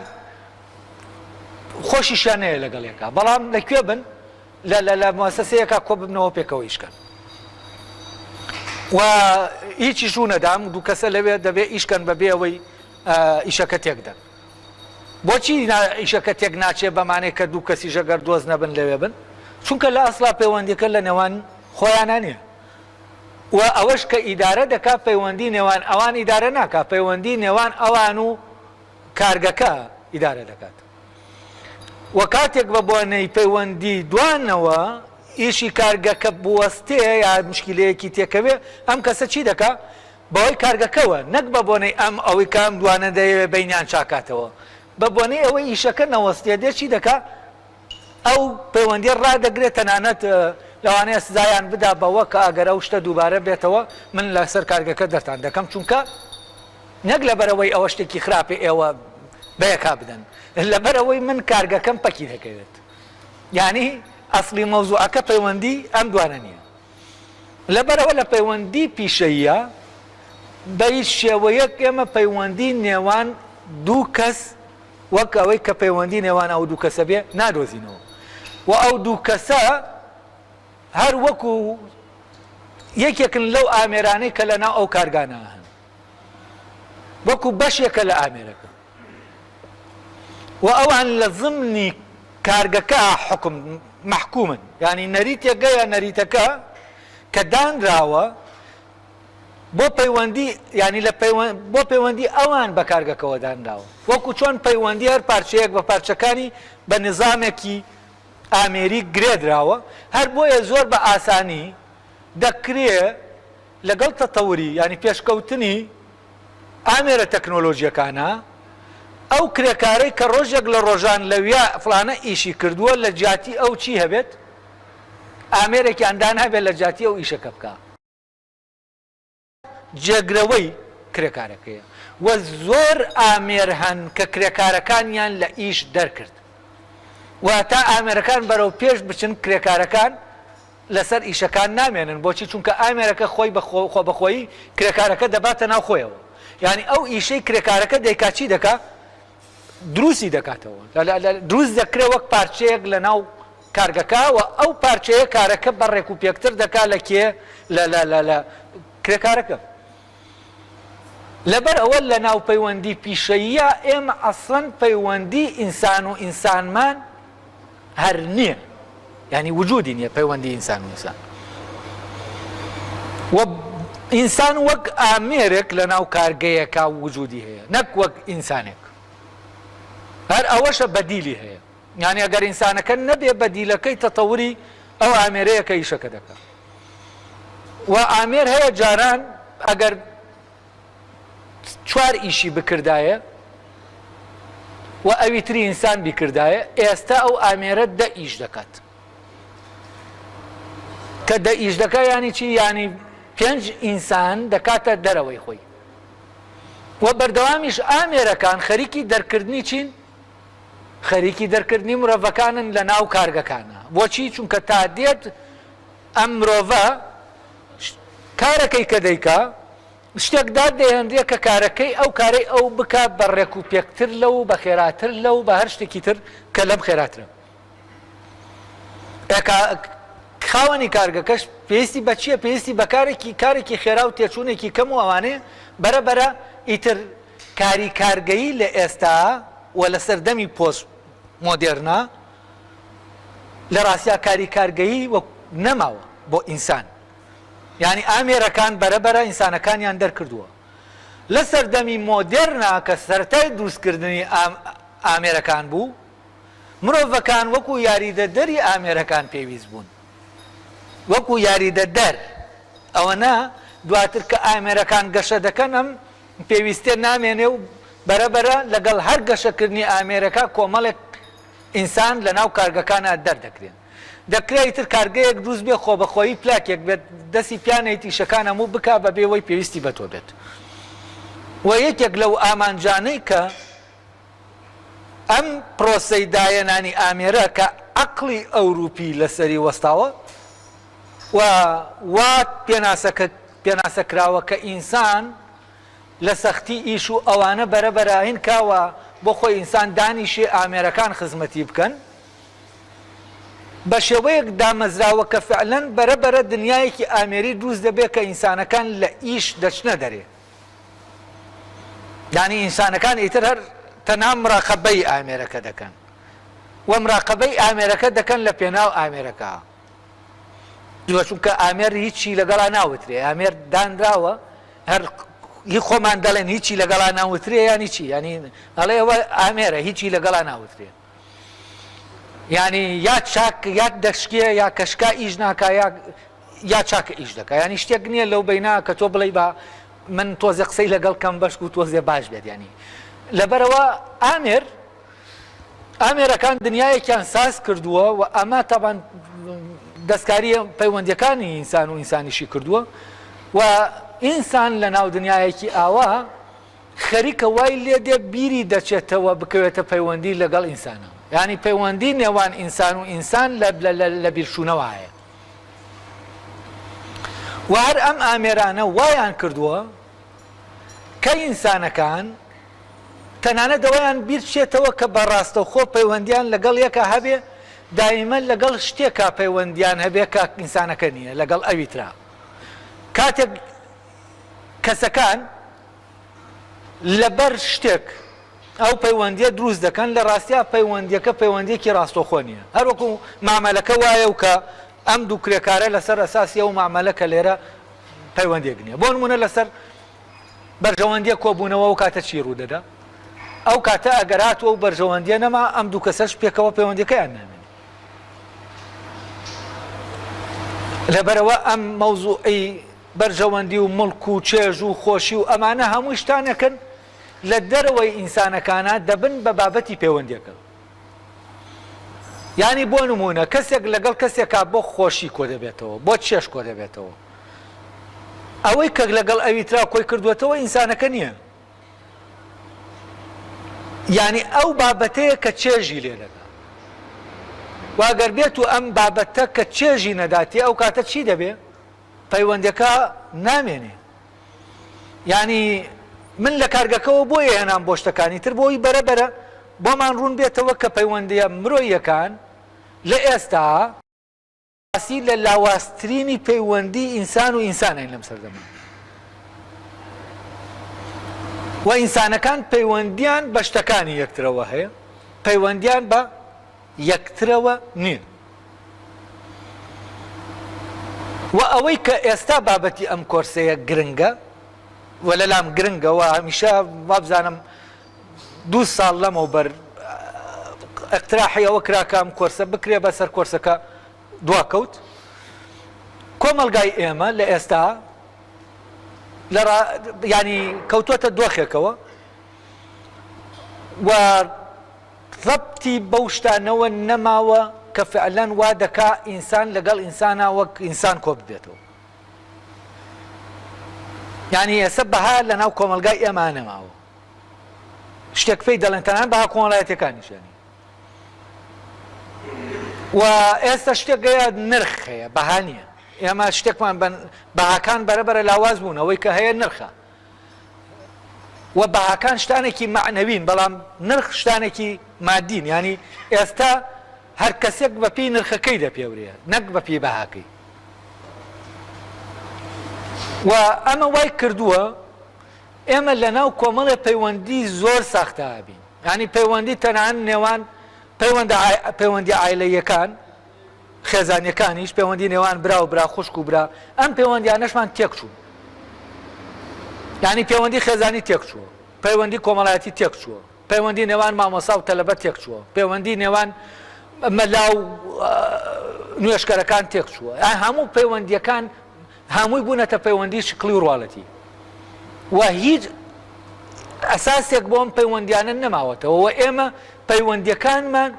Speaker 1: خۆشیشیان نەیە لەگەڵ یەکا بەڵام لە کوێ بن لە لە لە موسسەیەکا کۆ ببنەوە پێکەوە ئیش کەن و هیچیش ڕوو نەدا ئەم دوو کەسە لەوێ دەبێ ئیش کەن بەبێ ئەوەی ئیشەکە تێک دەن بۆچی ئیشەکە تێک ناچێ بەمانەی کە دوو کەسیش ئەگەر دۆست نەبن لەوێ بن چونکە لە ئەسڵا پەیوەندیەکە لە نێوان خۆیانە نییە و ئەوەش کە ئیدارە دەکا پەیوەندی نێوان ئەوان ئیدارە ناکا پەیوەندی نێوان ئەوان و کارگەکە ئیدارە دەکات. و کاتێک بە بۆنەی پەیوەندی دوانەوە ئیشی کارگەکە بوەستێ یا مشکیلەیەکی تێکەوێ ئەم کەسە چی دەکا؟ بەهۆی کارگەکەوە نەک بە بۆنەی ئەم ئەوەی کە ئەم دوانە دەیەوێ بەینیان چاکاتەوە بە بۆنەی ئەوەی ئیشەکە نەوەستێ دێ چی دەکا؟ ئەو پەیوەندیە ڕادەگرێت تەنانەت لەوانەیە سزایان بدا بەوە کە ئەگەر ئەو شتە دووبارە بێتەوە من لەسەر کارگەکە دەرتان دەکەم چونکە نەک لەبەرئەوەی ئەوە شتێکی خراپە ئێوە بەیەکا بدەن لەبەرئەوەی من کارگەکەم پەکی دەکەوێت یانی ئەسڵی مەوزوعەکە پەیوەندی ئەم دوانە نییە لەبەرئەوە لە پەیوەندی پیشەییە بە هیچ شێوەیەک ئێمە پەیوەندی نێوان دوو کەس وەک ئەوەی کە پەیوەندی نێوان ئەو دوو کەسە بێ نادۆزینەوە و ئەو دوو کەسە هەر وەکو یەکێکن لەو ئامێرانەی کە لەناو ئەو کارگانە هەن وەکو بەشێکە لە ئامێرەکە و ئەوان لە زمنی کارگەکە حکم مەحکومن یانی نەریتێکە یا نەریتەکە کە دانراوە بۆ پەیوەندی یانی لە بۆ پەیوەندی ئەوان بە کارگەکەوە دانراوە وەکو چۆن پەیوەندی هەر پارچەیەک بە پارچەکانی بە نظامێکی ئامێری گرێدراوە هەر بۆیە زۆر بە ئاسانی دەکرێ لەگەڵ تەتەوری یانی پێشکەوتنی ئامێرە تەکنۆلۆژیەکانا ئەو کرێکارەی کە ڕۆژێک لە ڕۆژان لەویا فڵانە ئیشی کردووە لە جیاتی ئەو چی هەبێت ئامێرێکیان دانابێت لە جیاتی ئەو ئیشەکە بکا جێگرەوەی کرێکارەکەیە و زۆر ئامێر هەن کە کرێکارەکانیان لە ئیش دەرکرد و تا ئامێرەکان بەرەو پێش بچن کرێکارەکان لەسەر ئیشەکان نامێنن بۆچی چونکە ئامێرەکە خۆی بە خۆبەخۆیی کرێکارەکە دەباتە ناو خۆیەوە یانی ئەو ئیشەی کرێکارەکە دەیکا چی دەکا دروستی دەکاتەوە دروست دەکرێ وەک پارچەیەک لە ناو کارگەکە و ئەو پارچەیە کارەکە بە ڕێک و پێکتر دەکا لە کێ لە لە لە لە کرێکارەکە لەبەر ئەوە لە ناو پەیوەندی پیشەییە ئێمە ئەسڵەن پەیوەندی ئینسان و ئینسانمان هەر نییە یانی وجودی نییە پەیوەندی ئینسان و ئینسان و ئینسان وەک ئامێرێک لە ناو کارگەیەکا وجودی هەیە نەک وەک ئینسانێک هەر ئەوەشە بەدیلی هەیە یانی ئەگەر ئینسانەکە نەبێ بەدیلەکەی تەتەوری ئەو ئامێرەیە کە ئیشەکە دەکا و ئامێر هەیە جاران ئەگەر چوار ئیشی بکردایە و ئەوی تری ئینسان بیکردایە ئێستا ئەو ئامێرە دە ئیش دەکات کە دە ئیش دەکات ینی چی ینی پێنج ئینسان دەکاتە دەرەوەی خۆی و بەردەوامیش ئامێرەکان خەریکی دەرکردنی چین خەریکی دەرکردنی مرۆڤەکانن لە ناو کارگەکانە بۆچی چونکە تا دێت ئەم مرۆڤە کارەکەی کە دەیکا شتێک دادەهێنرێ کە کارەکەی ئەو کارەی ئەو بکا بە ڕێک و پێکتر لەو بە خێراتر لەو بە هەر شتێکی تر کە لەم خێراترە. خاوەنی کارگەکەش پێویستی بە چییە؟ پێویستی بە کارێکی کارێکی خێرا و تێچوونێکی کەم و ئەوانەیە بەرە بەرە ئیتر کاری کارگەیی لە ئێستا و لە سەردەمی پۆست. مۆدێرنا لە ڕاستیا کاری کارگەیی وەک نەماوە بۆ ئینسان یانی ئامێرەکان بەرە بەرە ئینسانەکانیان دەرکردووە لە سەردەمی مۆدێرنا کە سەرەتای دروستکردنی ئامێرەکان بوو مرۆڤەکان وەکو یاریدەدەری ئامێرەکان پێویست بوون وەکو یاریدەدەر ئەوەنە دواتر کە ئامێرەکان گەشە دەکەن ئەم پێویستیە نامێنێ و بەرە بەرە لەگەڵ هەر گەشەکردنی ئامێرەکە کۆمەڵێک ئینسان لەناو کارگەکانا دەردەکرێن. دەکرێ ئیتر کارگەیەک دروست بێ خۆبەخۆیی پلاکێک بێت دەستی پیا نەیت ئیشەکان هەموو بکا بەبێ وەی پێویستی بە تۆ بێت. و یەکێک لەو ئامانجانەی کە ئەم پرۆسەی داهێنانی ئامێرە کە عەقڵی ئەوروپی لەسەری وەستاوە و وا پێناسە کراوە کە ئینسان لە سەختی ئیش و ئەوانە بەرە بەرە هین کا و بۆ خۆی ئینسان دانیشێ ئامێرەکان خزمەتی بکەن بە شێوەیەک دامەزراوە کە فعلەن بەرە بەرە دنیایەکی ئامێری دروست دەبێ کە ئینسانەکان لە ئیش دەچنە دەرێ یانی ئینسانەکان ئیتر هەر تەنها مراقەبەی ئامێرەکە دەکەن و مراقەبەی ئامێرەکە دەکەن لە پێناو ئامێرەکە. وە چونکە ئامێر هیچی لەگەڵا ناوترێ ئامێر دانراوە هەر هی خۆمان دەڵێن هیچی لەگەڵا ناوترێ ینی چی ینی ئەڵێ ئەوە ئامێرە هیچی لەگەڵا ناوترێ ینی یا چاک یا دەشکێ یا کەشکا ئیش ناکا یا یا چاکە ئیش دەکا ینی شتێک نییە لەو بەینا کە تۆ بڵێ بە من تۆزێ قسەی لەگەڵ کەم بەشک و تۆزێ باش بێت ینی لەبەرەوە ئامێر ئامێرەکان دنیایەکیان ساز کردووە و ئەمە تەبان دەستکاری پەیوەندیەکانی ئینسان و ئینسانیشی کردووە و ئینسان لە ناو دنیایەکی ئاوا خەریکە وای لێ دێ بیری دەچێتەوە بکەوێتە پەیوەندی لەگەڵ ئینسانە ینی پەیوەندی نێوان ئینسان و ئینسان لە بیرچوونەوە هەیە و هەر ئەم ئامێرانە وایان کردووە کە ئینسانەکان تەنانەت ئەوەیان بیر بچێتەوە کە بە ڕاستەوخۆ پەیوەندیان لەگەڵ یەکا هەبێ، دایمەن لەگەڵ شتێکا پەیوەندیان هەبێ کە ئینسانەکە نییە، لەگەڵ ئەوی ترا. کاتێک کەسەکان لەبەر شتێک ئەو پەیوەندییە دروست دەکەن، لە ڕاستیا پەیوەندییەکە پەیوەندییەکی ڕاستەوخۆ نییە. هەروەکو مامەلەکە وایە و کە ئەم دوو کرێکارە لەسەر ئەساسی ئەو مامەلە کە لێرە پەیوەندییەک نییە. بۆ نموونە لەسەر بەرژەوەندیە کۆبوونەوە ئەو کاتە چی ڕوودەدا؟ ئەو کاتە ئەگەر هاتوو ئەو بەرژەوەندیە نەما ئەم دوو کەسەش پێکەوە پەیوەندیەکەیان نامێنێ. لەبەرئەوە ئەم مەوزوعی بەرژەوەندی و موڵک و چێژ و خۆشی و ئەمانە هەمووی شتانێکن لە دەرەوەی ئینسانەکانە دەبن بە بابەتی پەیوەندیەکە. یانی بۆ نموونە کەسێک لەگەڵ کەسێکا بۆ خۆشی کۆدەبێتەوە، بۆ چێژ کۆدەبێتەوە. ئەوەی کە لەگەڵ ئەوی ترا کۆی کردووەتەوە ئینسانەکە نییە. یانی ئەو بابەتەیە کە چێژی لێ دەدا. و ئەگەر بێت و ئەم بابەتە کە چێژی نەداتێ ئەو کاتە چی دەبێ؟ پەیوەندەکە نامێنێ. یانی من لە کارگەکەوە بۆیە هێنام بۆ شتەکانی تر بۆی بەرە بەرە بۆمان ڕوون بێتەوە کە پەیوەندییە مرۆییەکان لە ئێستا باسی لە لاوازترینی پەیوەندی ئینسان و ئینسانین لەم سەردەمە و ئینسانەکان پەیوەندیان بە شتەکانی یەکترەوە هەیە پەیوەندیان بە یەکترەوە نین. و ئەوەی کە ئێستا بابەتی ئەم کۆرسەیە گرنگە و لەلام گرنگە و هەمیشە وابزانم دوو ساڵ لەمەوبەر اقتراحی ئەوە کرا کە ئەم کۆرسە بکرێ بە سەر کۆرسەکە دواکەوت. کۆمەڵگای ئێمە لە ئێستا لە ینی کەوتوەتە دۆخێکەوە و ڕەبتی بەو شتانەوە نەماوە کە فعلەن وا دەکا ئینسان لەگەڵ ئینسانا وەک ئینسان کۆ ببێتەوە. یانی ئێستا بەها لەناو کۆمەڵگای ئێمە نەماوە. شتێک پێی دەڵێن تەنانەت بەها کۆمەڵایەتیەکانیش یانی. و ئێستا شتێک هەیە نرخ هەیە بەها نییە. ئێمە شتێکمان بەهاکان بەرەبەرە لاواز بوون ئەوەی کە هەیە نرخە. و بەهاکان شتانێکی مەعنەوین بەڵام نرخ شتانێکی مادین یانی ئێستا هەر کەسێک بە پێی نرخەکەی دەپێورێ نەک بە پێی بەهاکەی و ئەمە وای کردووە ئێمە لە ناو کۆمەڵێ پەیوەندی زۆر ساختە بین ینی پەیوەندی تەنان نێوان. پەیوەندە پەیوەندیە عایلەییەکان، خێزانیەکانیش، پەیوەندی نێوان برا و برا، خوشک و برا، ئەم پەیوەندیانەشمان تێکچوون. یانی پەیوەندی خێزانی تێکچووە، پەیوەندی کۆمەڵایەتی تێکچووە، پەیوەندی نێوان مامۆسا و تەلەبە تێکچووە، پەیوەندی نێوان مەلا و نوێژکەرەکان تێکچووە. هەموو پەیوەندیەکان هەمووی بوونەتە پەیوەندی شکڵی و ڕواڵەتی و هیچ ئەساسێک بۆ ئەم پەیوەندیانە نەماوەتەوە و ئێمە پەیوەندیەکانمان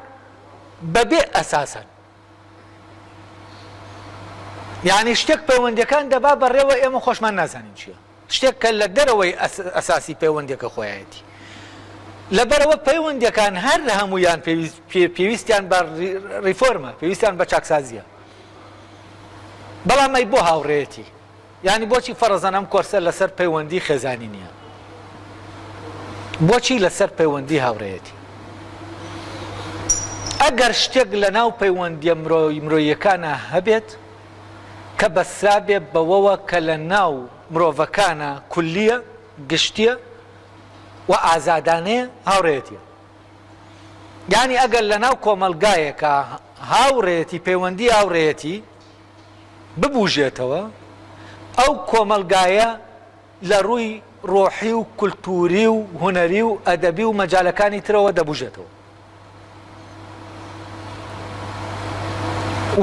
Speaker 1: بەبێ ئەساسن. یعنی شتێک پەیوەندیەکان دەبا بەڕێوە ئێمە خۆشمان نازانین چییە. شتێک کە لە دەرەوەی ئەساسی پەیوەندیەکە خۆیەتی. لەبەرئەوە پەیوەندیەکان هەر هەموویان پێویستیان بە ڕیفۆرمە، پێویستیان بە چاکسازیە. بەڵام ئەی بۆ هاوڕێیەتی؟ یانی بۆچی فەرەزەن ئەم کۆرسە لەسەر پەیوەندی خێزانی نییە؟ بۆچی لەسەر پەیوەندی هاوڕێیەتی؟ ئەگەر شتێک لەناو پەیوەندیە مرۆییەکانا هەبێت کە بەسترابێ بەوەوە کە لە ناو مرۆڤەکانا کولییە، گشتییە و ئازادانەیە، هاوڕێیەتییە. یانی ئەگەر لە ناو کۆمەڵگایەکا هاوڕێیەتی، پەیوەندی هاوڕێیەتی ببوژێتەوە، ئەو کۆمەڵگایە لە ڕووی ڕۆحی و کولتووری و هونەری و ئەدەبی و مەجالەکانی ترەوە دەبوژێتەوە.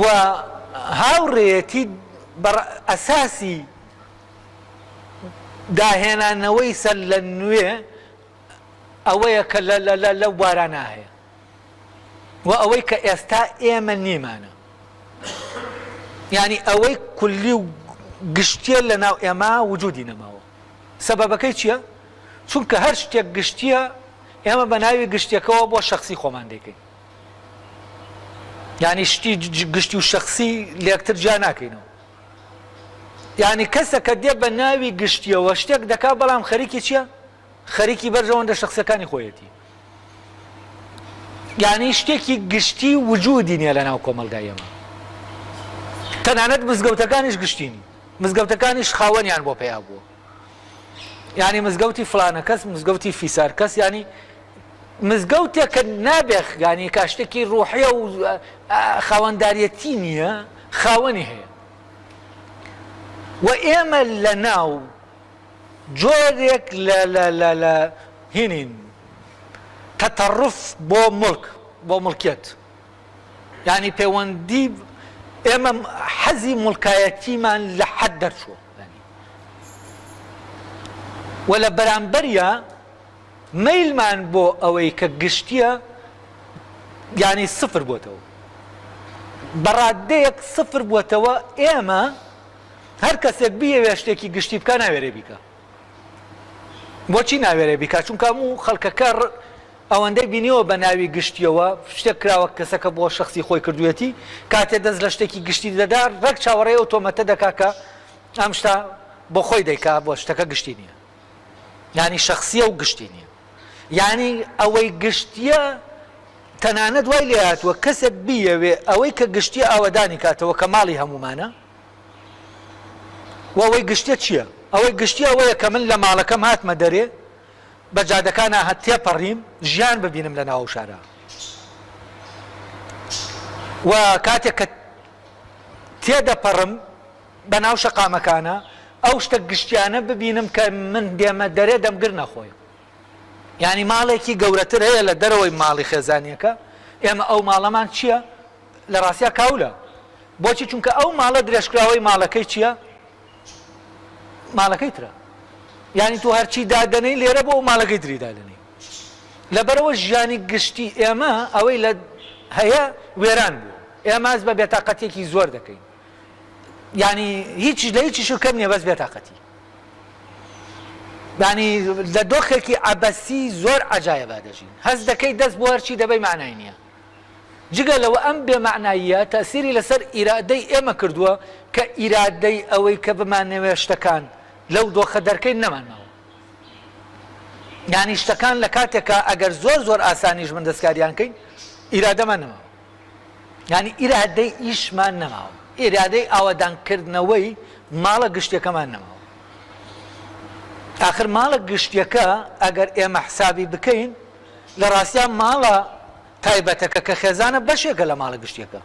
Speaker 1: و هاوڕێیەتی بە ئەساسی داهێنانەوەی سەر لە نوێ ئەوەیە کە لەو بوارانە هەیە و ئەوەی کە ئێستا ئێمە نیمانە یعنی ئەوەی کولی و گشتیە لە ناو ئێمە وجودی نەماوە سەبەبەکەی چییە؟ چونکە هەر شتێک گشتیە ئێمە بە ناوی گشتیەکەوە بۆ شەخسی خۆمان دەیکەین یعنی شتی گشتی و شەخسی لەکتر جیا ناکەینەوە یعنی کەسەکە دێ بە ناوی گشتیەوە شتێک دەکا بەڵام خەریکی چییە؟ خەریکی بەرژەوەندە شەخسیەکانی خۆیەتی یعنی شتێکی گشتی وجودی نییە لە ناو کۆمەڵگای ئێمە تەنانەت مزگەوتەکانیش گشتی نین مزگەوتەکانیش خاوەنیان بۆ پەیا بووە یعنی مزگەوتی فلانە کەس مزگەوتی فیسار کەس یعنی مزگەوتێک کە نابێ یعنی کە شتێکی ڕوحیە و خاوەنداریەتی نییە خاوەنی هەیە و ئێمە لە ناو جۆرێک لە لە لە لە هینین تەتەڕف بۆ مڵک بۆ مڵکیەت یانی پەیوەندی ئێمە حەزی مڵکایەتیمان لە حەد دەرچووە و لە بەرامبەریا مەیلمان بۆ ئەوەی کە گشتیە یانی سفر بۆتەوە بەڕادەیەک سفر بووەتەوە ئێمە هەر کەسێک بیەوێ شتێکی گشتی بکا ناوێرێ بیکا. بۆچی ناوێرێ بیکا؟ چونکە هەموو خەڵکەکە ئەوەندەی بینیوە بە ناوی گشتیەوە شتێک کراوە کەسەکە بۆ شەخسی خۆی کردوویەتی، کاتێ دەست لە شتێکی گشتی دەدا ڕێک چاوەڕێی ئەو تۆمەتە دەکا کە ئەم شتە بۆ خۆی دەیکا بۆ شتەکە گشتی نییە. یانی شەخسیە و گشتی نییە. یانی ئەوەی گشتیە تەنانەت وای لێهاتووە کەسێک بیەوێ ئەوەی کە گشتیە ئاوەدانی کاتەوە کە ماڵی هەموومانە، وە ئەوەی گشتیە چیە؟ ئەوەی گشتی ئەوەیە کە من لە ماڵەکەم هاتمە دەرێ بە جادەکانا تێپەڕیم ژیان ببینم لە ناو ئەو شارە و کاتێک کە تێدەپەڕم بە ناو شەقامەکانە ئەو شتە گشتیانە ببینم کە من دێمە دەرێ دەمگرنە خۆی یعنی ماڵێکی گەورەتر هەیە لە دەرەوەی ماڵی خێزانیەکە ئێمە ئەو ماڵەمان چییە؟ لە ڕاستیا کاولە. بۆچی چونکە ئەو ماڵە درێژکراوەی ماڵەکەی چیە؟ ماڵەکەی ترە. یانی تۆ هەرچی دادەنێی لێرە بۆ ئەو ماڵەکەی تری دادەنێی. لەبەرئەوە ژیانی گشتی ئێمە ئەوەی لە هەیە وێران بووە. ئێمە هەست بە بێتاقەتیەکی زۆر دەکەین. یانی هیچ لە هیچیش کەم نییە بەس بێتاقەتی. یانی لە دۆخێکی عەبەسی زۆر عەجایەبا دەژین. هەست دەکەی دەست بۆ هەرچی دەبەی مەعنای نییە. جگە لەوە ئەم بێ مەعناییە تەئسیری لەسەر ئیرادەی ئێمە کردووە کە ئیرادەی ئەوەی کە بمانەوێ شتەکان لەو دۆخە دەرکەین نەمانماوە. یانی شتەکان لە کاتێکا ئەگەر زۆر زۆر ئاسانیش بن دەستکاریان کەین ئیرادەمان نەماوە. یانی ئیرادەی ئیشمان نەماوە. ئیرادەی ئاوەدانکردنەوەی ماڵە گشتیەکەمان نەماوە. ئاخر ماڵە گشتیەکە ئەگەر ئێمە حسابی بکەین لە ڕاستیا ماڵە. تایبەتەکە کە خێزانە بەشێکە لە ماڵە گشتیەکە.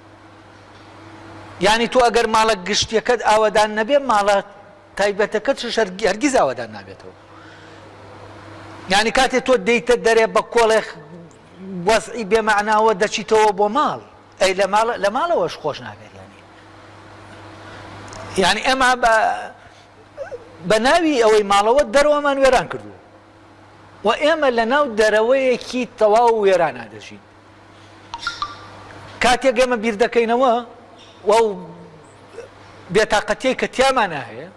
Speaker 1: یانی تۆ ئەگەر ماڵە گشتیەکەت ئاوەدان نەبێ ماڵە تایبەتەکەتش هەرگیز ئاوەدان نابێتەوە. یانی کاتێ تۆ دێیتە دەرێ بە کۆڵێ وەزعی بێمەعناوە دەچیتەوە بۆ ماڵ ئەی لە ماڵ لە ماڵەوەش خۆش نابێت یانی یانی ئێمە بە بە ناوی ئەوەی ماڵەوە دەرەوەمان وێران کردووە و ئێمە لە ناو دەرەوەیەکی تەواو وێرانا دەژین کاتێک ئێمە بیر دەکەینەوە و بێتاقەتیەی کە تیامانە هەیە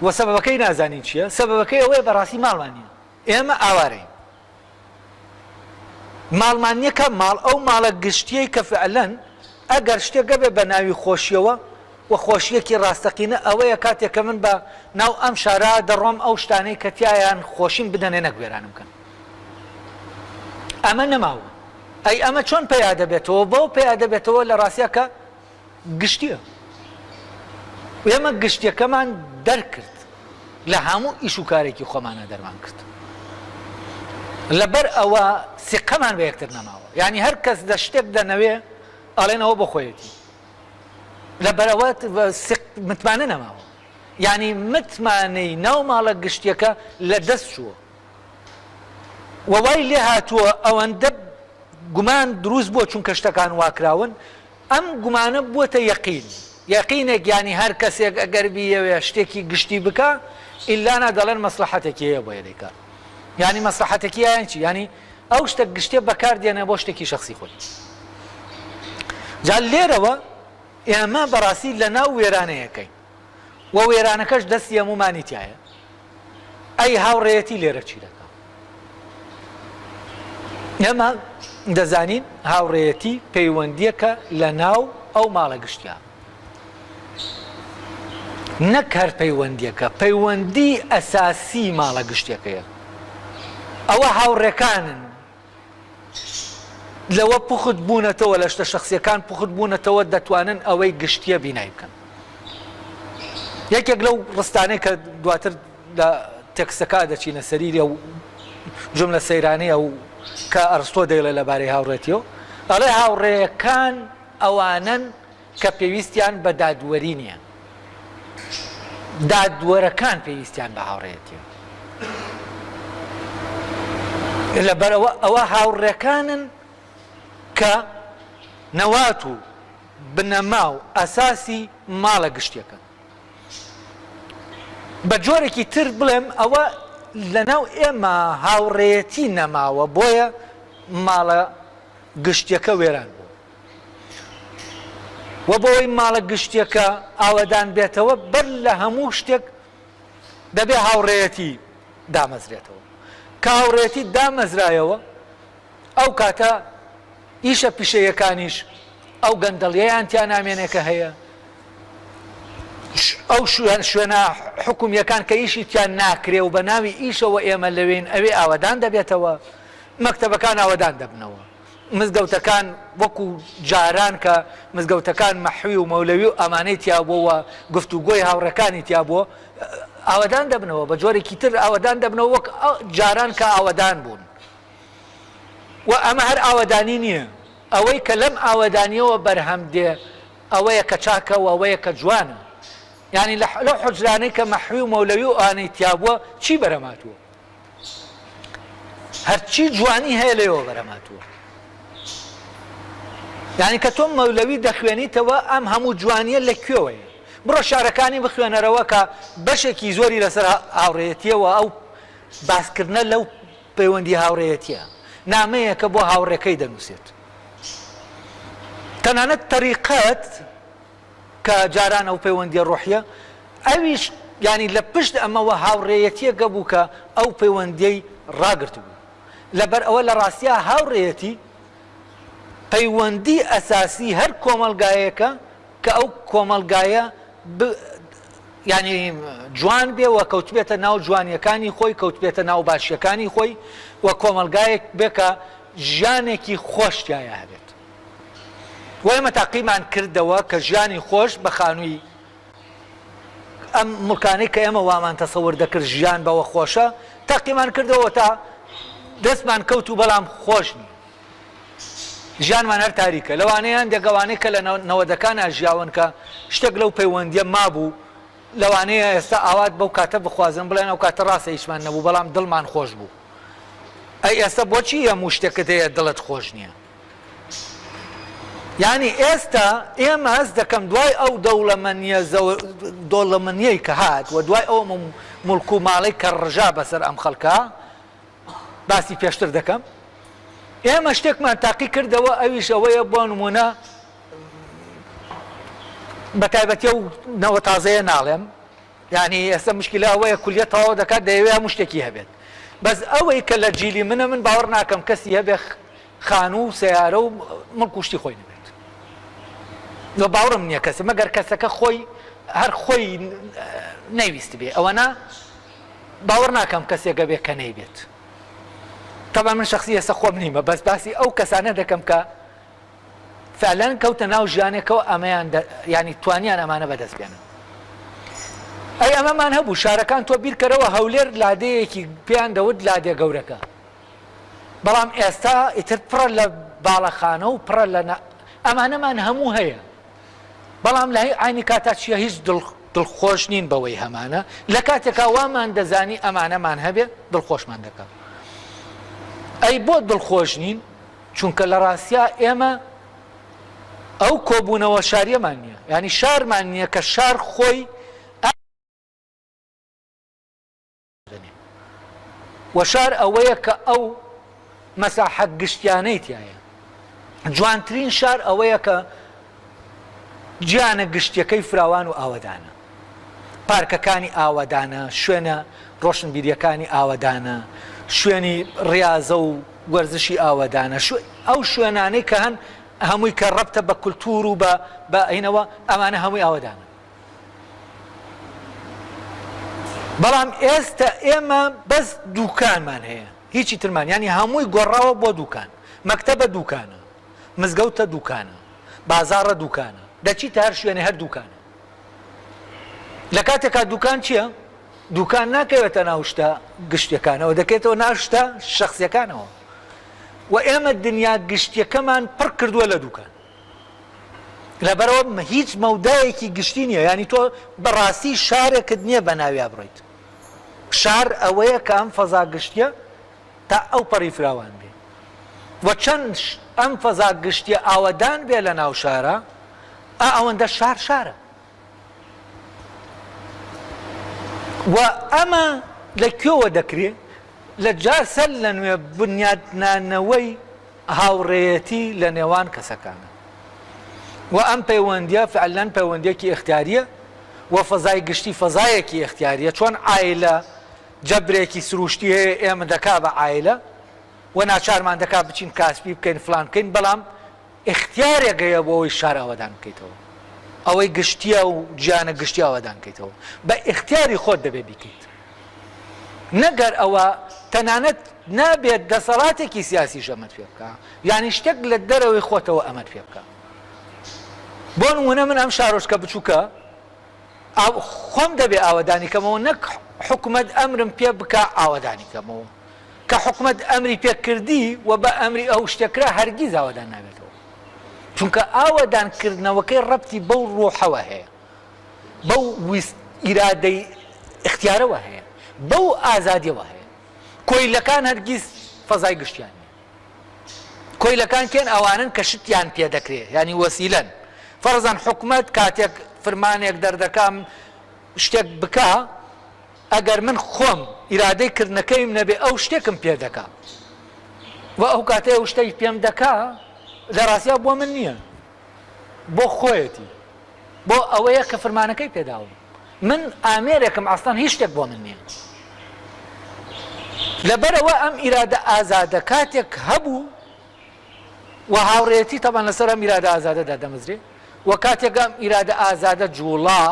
Speaker 1: و سەبەبەکەی نازانین چییە سەبەبەکەی ئەوەیە بەڕاستی ماڵمان نییە ئێمە ئاوارەین ماڵمان نییە کام ماڵ ئەو ماڵە گشتیەی کە فعلەن ئەگەر شتێک گەبێ بە ناوی خۆشیەوە و خۆشیەکی ڕاستەقینە ئەوەیە کاتێک کە من بە ناو ئەم شارە دەڕۆم ئەو شتانەی کە تیایان خۆشیم بدەنێ نەک وێرانم کەن ئەمە نەماوە ئەی ئەمە چۆن پەیا دەبێتەوە بەو پەیا دەبێتەوە لە ڕاستیا کە گشتیە ئێمە گشتیەکەمان دەرکرد لە هەموو ئیش و کارێکی خۆمانە دەرمان کرد لەبەر ئەوە سیقەمان بە یەکتر نەماوە یعنی هەر کەس لە شتێک دەنەوێ ئەڵێن ئەوە بۆ خۆیەتی لەبەرەوە متمانە نەماوە یعنی متمانەی ناو ماڵە گشتیەکە لە دەست چووە و وای لێ هاتووە ئەوەندە گومان دروست بووە چونکە شتەکان واکراون ئەم گومانە بووەتە یەقین، یەقینێک یانی هەر کەسێک ئەگەر بیەوێ شتێکی گشتی بکا ئیلانا دەڵێن مەسڵەحەتێکی هەیە بۆیە دەیکا. یانی مەسڵەحەتێکی یان چی؟ یانی ئەو شتە گشتیە بەکار دێنێ بۆ شتێکی شەخسی خۆی. جا لێرەوە ئێمە بەڕاستی لەناو وێرانەیەکەین و وێرانەکەش دەستی هەموومانی تیایە. ئەی هاوڕێیەتی لێرە چی دەکا؟ ئێمە دەزانین هاوڕێیەتی پەیوەندییەکە لە ناو ئەو ماڵە گشتیە. نەک هەر پەیوەندییەکە، پەیوەندی ئەساسی ماڵە گشتیەکەیە. ئەوە هاوڕێکانن لەوە پوخت بوونەتەوە، لە شتە شەخسییەکان پوخت بوونەتەوە، دەتوانن ئەوەی گشتییە بینای بکەن. یەکێک لەو ڕستانەی کە دواتر لە تێکستەکە دەچینە سەری ئەو جوملە سەیرانەی ئەو کە ئەرستۆ دەیڵێ لەبارەی هاوڕێتیەوە، ئەڵێ هاوڕێیەکان ئەوانەن کە پێویستیان بە دادوەری نییە، دادوەرەکان پێویستیان بە هاوڕێیەتیە. لەبەرئەوە ئەوە هاوڕێکانن کە نەوات و بنەما و ئەساسی ماڵە گشتیەکەن. بە جۆرێکی تر بڵێم ئەوە لەناو ئێمە هاوڕێیەتی نەماوە بۆیە ماڵە گشتیەکە وێران بووە. وە بۆوەی ماڵە گشتیەکە ئاوەدان بێتەوە بەر لە هەموو شتێک دەبێ هاوڕێیەتی دامەزرێتەوە کە هاوڕێیەتی دامەزرایەوە ئەو کاتە ئیشە پیشەیەکانیش ئەو گەندەڵیەیان تیا نامێنێ کە هەیە ئەو شوێنە حکومیەکان کە ئیشی تیا ناکرێ و بە ناوی ئیشەوە ئێمە لەوێین ئەوێ ئاوەدان دەبێتەوە مەکتەبەکان ئاوەدان دەبنەوە مزگەوتەکان وەکو جاران کە مزگەوتەکان مەحوی و مەولەوی و ئەمانەی تیا بوو و گفتوگۆی هاوڕێکانی تیا بوو ئاوەدان دەبنەوە بە جۆرێکی تر ئاوەدان دەبنەوە وەک جاران کە ئاوەدان بوون و ئەمە هەر ئاوەدانی نییە ئەوەی کە لەم ئاوەدانیەوە بەرهەم دێ ئەوەیە کە چاکە و ئەوەیە کە جوانە یعنی لەو حوجرانەی کە مەحوی و مەولەوی و ئەوانەی تیا بووە چی بەرهەم هاتووە هەرچی جوانی هەیە لێوە بەرهەم هاتووە یعنی کە تۆ مەولەوی دەخوێنیتەوە ئەم هەموو جوانیە لە کوێوەیە بڕۆ شارەکانی بخوێنەرەوە کە بەشێکی زۆری لەسەر هاوڕێیەتیەوە ئەو باسکردنە لەو پەیوەندی هاوڕێیەتیە نامەیەکە بۆ هاوڕێکەی دەنووسێت تەنانەت تەریقەت کە جاران ئەو پەیوەندیە ڕۆحیە ئەویش یانی لە پشت ئەمەوە هاوڕێیەتیەکە بوو کە ئەو پەیوەندیەی ڕاگرتبوو لەبەر ئەوە لە ڕاستیا هاوڕێیەتی پەیوەندی ئەساسی هەر کۆمەڵگایەکە کە ئەو کۆمەڵگایە یانی جوان بێ و کەوتبێتە ناو جوانیەکانی خۆی کەوتبێتە ناو باشیەکانی خۆی و کۆمەڵگایەک بێ کە ژیانێکی خۆش تیایا هەبێت. و ئێمە تاقیمان کردەوە کە ژیانی خۆش بە خانووی ئەم مڵکانەی کە ئێمە وامان تەسەور دەکرد ژیان بەوە خۆشە تاقیمان کردەوە تا دەستمان کەوت و بەڵام خۆش نییە. ژیانمان هەر تاریکە. لەوانەیە هەندێک ئەوانەی کە لە نەوەدەکانا ژیاون کە شتێک لەو پەیوەندییە مابوو، لەوانەیە ئێستا ئاوات بەو کاتە بخوازن بڵێن ئەو کاتە ڕاستە هیچمان نەبوو بەڵام دڵمان خۆش بوو. ئەی ئێستا بۆچی هەموو شتێکت هەیە دڵت خۆش نییە؟ یانی ئێستا ئێمە هەست دەکەم دوای ئەو دەوڵەمەنییە دەوڵەمەنییەی کە هات و دوای ئەو موڵک و ماڵەی کە ڕژا بەسەر ئەم خەڵکە، باسی پێشتر دەکەم، ئێمە شتێکمان تاقی کردەوە ئەویش ئەوەیە بۆ نموونە بە تایبەتی ئەو نەوە تازەیە ناڵێم یانی ئێستا مشکلە ئەوەیە کولیە تەواو دەکات دەیەوێ هەموو شتێکی هەبێت بەس ئەوەی کە لە جیلی منە من باوەڕ ناکەم کەسی هەبێ خانوو و سەیارە و مڵک و شتی خۆی نەبێت و باوەڕم نییە کەسێ مەگەر کەسەکە خۆی هەر خۆی نەیویست بێ ئەوەنا باوەڕ ناکەم کەسێک هەبێ کە نەیبێت تەبعەن من شخصی ئێستا خۆم نیمە بەس باسی ئەو کەسانە دەکەم کە فعلەن کەوتە ناو ژیانێکەوە ئەمەیان یانی توانیان ئەمانە بەدەست بێنن. ئەی ئەمەمان هەبوو شارەکان تۆ بیرکەرەوە هەولێر لادێیەکی پێیان دەوت لادێ گەورەکە بەڵام ئێستا ئیتر پڕە لە باڵەخانە و پڕە لە ئەمانەمان هەموو هەیە بەڵام لە عینی کاتا چیە هیچ دڵ دڵخۆش نین بەوەی هەمانە لە کاتێکا وامان دەزانی ئەمانەمان هەبێ دڵخۆشمان دەکات ئەی بۆ دڵخۆش نین چونکە لە ڕاستیا ئێمە ئەو کۆبوونەوە شاریەمان نییە یانی شارمان نییە کە شار خۆی و شار ئەوەیە کە ئەو مەساحە گشتیانەی تایە جوانترین شار ئەوەیە کە گیانە گشتیەکەی فراوان و ئاوەدانە. پارکەکانی ئاوەدانە، شوێنە ڕۆشنبیرییەکانی ئاوەدانە، شوێنی ڕیازە و وەرزشی ئاوەدانە، ئەو شوێنانەی کە هەن هەمووی کە ڕەبتە بە کولتوور و بە بە ئەینەوە ئەمانە هەمووی ئاوەدانە. بەڵام ئێستە ئێمە بەس دووکانمان هەیە هیچی ترمان یانی هەمووی گۆڕاوە بۆ دووکان، مەکتەبە دووکانە، مزگەوتە دووکانە، بازاڕە دووکانە، دەچیتە هەر شوێنێ هەر دووکانە. لە کاتێکا دوکان چییە؟ دوکان ناکەوێتە ناو شتە گشتیەکانەوە دەکەێتەوە ناو شتە شخصیەکانەوە و ئێمە دنیا گشتیەکەمان پڕ کردووە لە دوکان لەبەرەوە هیچ مەودایەکی گشتی نییە ینی تۆ بەڕاستی شارێکت نییە بە ناویا بڕیت شار ئەوەیە کە ئەم فەزا گشتیە تا ئەو پەڕی فراوان بێ و چەند ئەم فەزا گشتیە ئاوەدان بێ لە ناو شارە ئا ئەوەندە شار شارە و ئەمە لە کوێوە دەکرێ لە جا سەر لە نوێ بنیادنانەوەی هاوڕێیەتی لە نێوان کەسەکانە و ئەم پەیوەندیە فعلەن پەیوەندیەکی ئیختیاریە و فەزای گشتی فەزایەکی ئیختیاریە چۆن عایلە جەبرێکی سروشتی هەیە ئێمە دەکا بە عایلە و ناچارمان دەکا بچین کاسپی بکەین فلان بکەین بەڵام ئیختیارێک هەیە بۆ ئەوەی شار ئاوەدان بکەیتەوە ئەوەی گشتیە و گیانە گشتی ئاوەدان کەیتەوە بە ئیختیاری خۆت دەبێ بیکەیت نەگەر ئەوە تەنانەت نابێت دەسەڵاتێکی سیاسیش ئەمەت پێ بکە یعنی شتێک لە دەرەوەی خۆتەوە ئەمەت پێ بکە بۆ نمونە من ئەم شارۆچکە بچووکە خۆم دەبێ ئاوەدانی کەمەوە نەک حکومەت ئەمرم پێ بکە ئاوەدانی کەمەوە کە حکومەت ئەمری پێ کردی و بە ئەمری ئەو شتە کرا هەرگیز ئاوەدان نابێتەوە چونکە ئاوەدان کردنەوەکەی ڕەبتی بەو ڕۆحەوە هەیە بەو ویست ئیرادەی ئیختیارەوە هەیە بەو ئازادیەوە هەیە کۆیلەکان هەرگیز فەزای گشتیان نیە کۆیلەکان کێن ئەوانن کە شتیان پێ دەکرێ یانی وەسیلەن فەرزان حکومەت کاتێک فرمانێک دەردەکام شتێک بکە ئەگەر من خۆم ئیرادەی کردنەکەیم نەبێ ئەو شتێکم پێ دەکا و ئەو کاتەی ئەو شتەی پێم دەکا لە ڕاستیا بۆ من نییە بۆ خۆیەتی بۆ ئەوەیە کە فرمانەکەی پێداوم من ئامێرێکم ئەسڵەن هیچ شتێک بۆ من نییە لەبەرەوە ئەم ئیرادە ئازادە کاتێک هەبوو و هاوڕێتی تەبان لەسەر ئەم ئیرادە ئازادەدا دەمەزرێ و کاتێک ئەم ئیرادە ئازادە جوڵا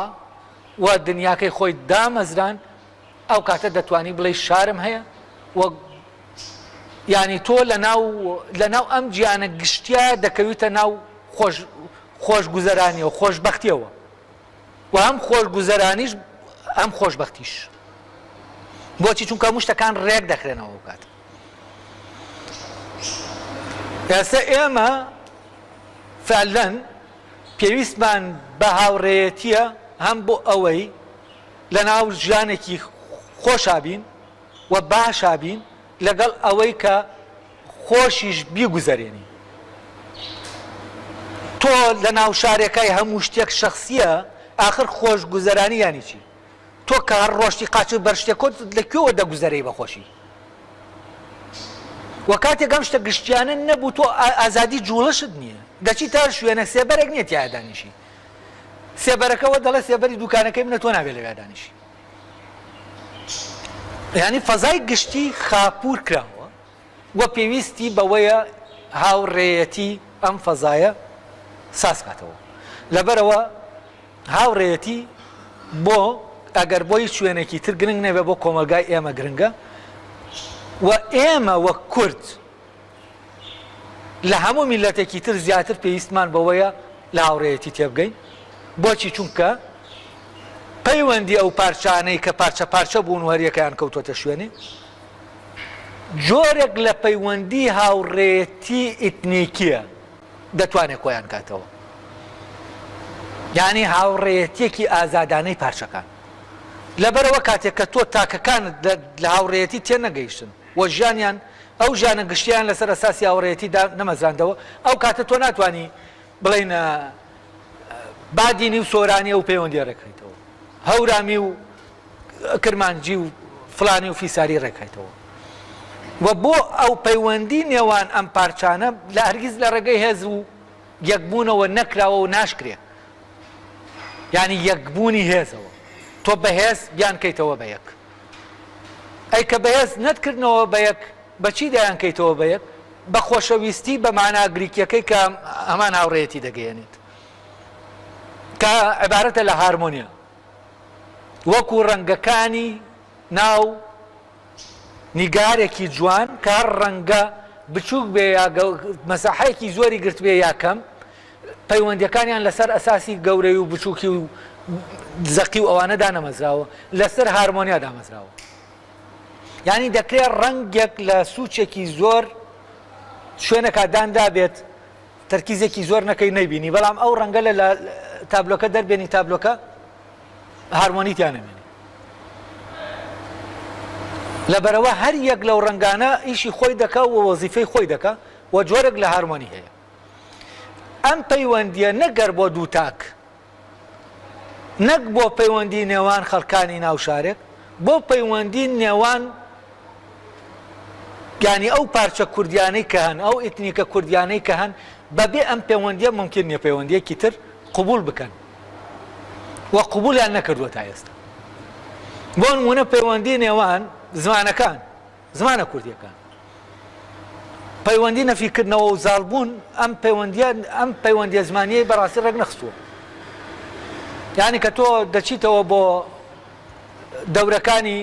Speaker 1: و دنیاکەی خۆی دامەزران ئەو کاتە دەتوانی بڵێی شارم هەیە و یانی تۆ لە ناو لە ناو ئەم گیانە گشتیە دەکەویتە ناو خۆش خۆشگوزەرانیەوە خۆشبەختیەوە و هەم خۆشگوزەرانیش ئەم خۆشبەختیش بۆچی چونکە هەموو شتەکان ڕێک دەخرێنەوە ئەو کاتە. ئێستا ئێمە فعلەن پێویستمان بە هاوڕێیەتییە هەم بۆ ئەوەی لەناو ژیانێکی خۆشا بین و باشا بین لەگەڵ ئەوەی کە خۆشیش بیگوزەرێنی. تۆ لەناو شارێکای هەموو شتێک شەخسییە ئاخر خۆشگوزەرانی یانی چی؟ تۆ کە هەر ڕۆشتی قاچت بەر شتێک کەوت لە کوێوە دەگوزەرێی بە خۆشی؟ وە کاتێک ئەم شتە گشتیانە نەبوو تۆ ئازادی جوڵەشت نییە دەچیتە شوێنە سێبەرێک نییە تیایا دانیشی سێبەرەکە وە دەڵێ سێبەری دوکانەکەی منە تۆ نابێ لەویا دانیشی یعنی فەزای گشتی خاپوور کراوە و پێویستی بەوەیە هاوڕێیەتی ئەم فەزایە ساز کاتەوە. لەبەرئەوە هاوڕێیەتی بۆ ئەگەر بۆ هیچ شوێنێکی تر گرنگ نەبێ بۆ کۆمەڵگای ئێمە گرنگە و ئێمە وەک کورد لە هەموو میللەتێکی تر زیاتر پێویستمان بەوەیە لە هاوڕێیەتی تێبگەین. بۆچی؟ چونکە پەیوەندی ئەو پارچانەی کە پارچە پارچە بوون و هەریەکەیان کەوتووەتە شوێنێ، جۆرێک لە پەیوەندی هاوڕێیەتی ئیتنیکیە دەتوانێت کۆیان کاتەوە یانی هاوڕێیەتیەکی ئازادانەی پارچەکان لەبەرەوە کاتێک کە تۆ تاکەکانت لە هاوڕێیەتی تێنەگەیشتن و ژیانیان ئەو ژیانە گشتیان لەسەر ئەساسی هاوڕێیەتی نەمەزراندەوە ئەو کاتە تۆ ناتوانی بڵێین بادینی و سۆرانی ئەو پەیوەندیە ڕێکخەیتەوە هەورامی و کرمانجی و فلانی و فیساری ڕێکخەیتەوە و بۆ ئەو پەیوەندی نێوان ئەم پارچانە لە هەرگیز لە ڕێگەی هێز و یەکبوونەوە نەکراوە و ناشکرێ یعنی یەکبوونی هێزەوە تۆ بەهێز بیانکەیتەوە بە یەک ئەی کە بەهێز نەتکردنەوە بە یەک بەچی دەیانکەیتەوە بە یەک بە خۆشەویستی بە مانا گریکیەکەی کە هەمان هاوڕێیەتی دەگەیەنێت کە عیبارەتە لە هارمۆنیا وەکو ڕەنگەکانی ناو نیگارێکی جوان کە هەر ڕەنگە بچووک بێ یا مەساحەیەکی زۆری گرتبێ یا کەم پەیوەندیەکانیان لەسەر ئەساسی گەورەی و بچووکی و زەقی و ئەوانە دانەمەزراوە لەسەر هارمۆنیا دامەزراوە یانی دەکرێت ڕەنگێک لە سوچێکی زۆر شوێنەکە دانرابێت تەرکیزێکی زۆر نەکەی نەیبینی بەڵام ئەو ڕەنگە لە تابلۆکە دەربێنی تابلۆکە هارمۆنی تیا نەمێنی لەبەرەوە هەر یەک لەو ڕەنگانە ئیشی خۆی دەکا و وەزیفەی خۆی دەکا و جۆرێک لە هارمۆنی هەیە ئەم پەیوەندیە نەگەر بۆ دوو تاک نەک بۆ پەیوەندی نێوان خەڵکانی ناو شارێک، بۆ پەیوەندی نێوان یانی ئەو پارچە کوردیانەی کە هەن، ئەو ئیتنیکە کوردیانەی کە هەن، بەبێ ئەم پەیوەندیە مومکین نیە پەیوەندیەکی تر قبوڵ بکەن و قبوڵیان نەکردووە تا ئێستا. بۆ نمونە پەیوەندی نێوان زمانەکان زمانە کوردیەکان. پەیوەندی نەفیکردنەوە و زاڵبوون ئەم پەیوەندیە ئەم پەیوەندیە زمانیەی بەڕاستی ڕێک نەخستووە. یانی کە تۆ دەچیتەوە بۆ دەورەکانی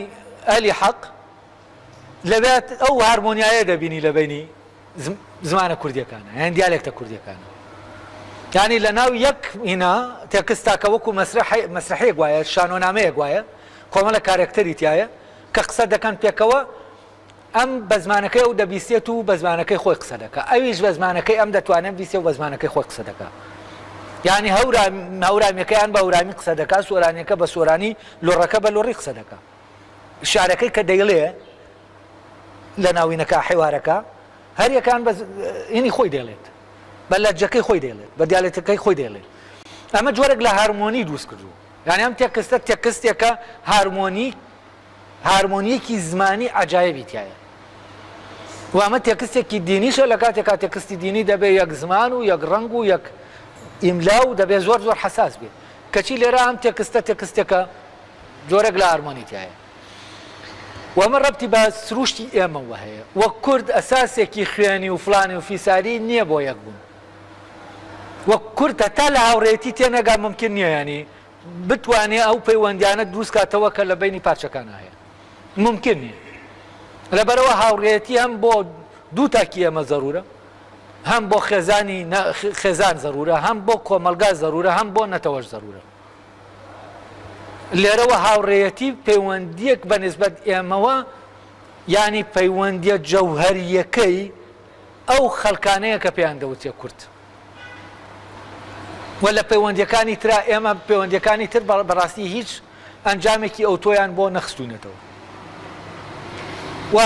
Speaker 1: ئەهلی حەق لەوێ ئەو هارمۆنیایە دەبینی لە بینی زمانە کوردیەکانە یان دیالێکتە کوردیەکانە یانی لە ناو یەک هینا تێکستا کە وەکو مەسرحەیەک وایە شانۆنامەیەک وایە کۆمەڵە کارەکتەری تایە کە قسە دەکەن پێکەوە ئەم بە زمانەکەی ئەو دەبیستێت و بە زمانەکەی خۆی قسە دەکا ئەویش بە زمانەکەی ئەم دەتوانێت بیستێ و بە زمانەکەی خۆی قسە دەکا یعنی هەورامیەکەیان بە هەورامی قسە دەکا سۆرانیەکە بە سۆرانی لۆڕەکە بە لۆڕی قسە دەکا شارەکەی کە دەیڵێ لە ناوینەکە حیوارەکە هەریەکان بە هینی خۆی دەیڵێت بە لەجەکەی خۆی دەیڵێت بە دیالێتەکەی خۆی دەیڵێت ئەمە جۆرێک لە هارمۆنی دروست کردووە یانی ئەم تێکستە تێکستێکە هارمۆنی هارمۆنیەکی زمانی عەجایبی تیایە و ئەمە تێکستێکی دینیشە لە کاتێکا تێکستی دینی دەبێ یەک زمان و یەک ڕەنگ و یەک ئیملا و دەبێ زۆر زۆر حەساس بێ کەچی لێرە ئەم تێکستە تێکستێکە جۆرێک لە هارمۆنی تیایە و ئەمە ڕەبتی بە سروشتی ئێمەوە هەیە وەک کورد ئەساسێکی خوێنی و فلانی و فیساری نییە بۆ یەک بوون وەک کورد هەتا لە هاوڕێیەتی تێنەگا مومکین نییە یانی بتوانێ ئەو پەیوەندیانە دروست کاتەوە کە لە بەینی پارچەکانا هەیە مومکین نییە لەبەرئەوە هاوڕێیەتی هەم بۆ دوو تاکی ئێمە زەرورە هەم بۆ خێزانی خێزان زەرورە هەم بۆ کۆمەڵگا زەرورە هەم بۆ نەتەوەش زەرورە لێرەوە هاوڕێیەتی پەیوەندیەک بە نسبەت ئێمەوە یانی پەیوەندیە جەوهەریەکەی. ئەو خەڵکانەیە کە پێیان دەوترێ کورد و لە پەیوەندیەکانی ترا ئێمە پەیوەندیەکانی تر بەڕاستی هیچ ئەنجامێکی ئەوتۆیان بۆ نەخستوینەتەوە و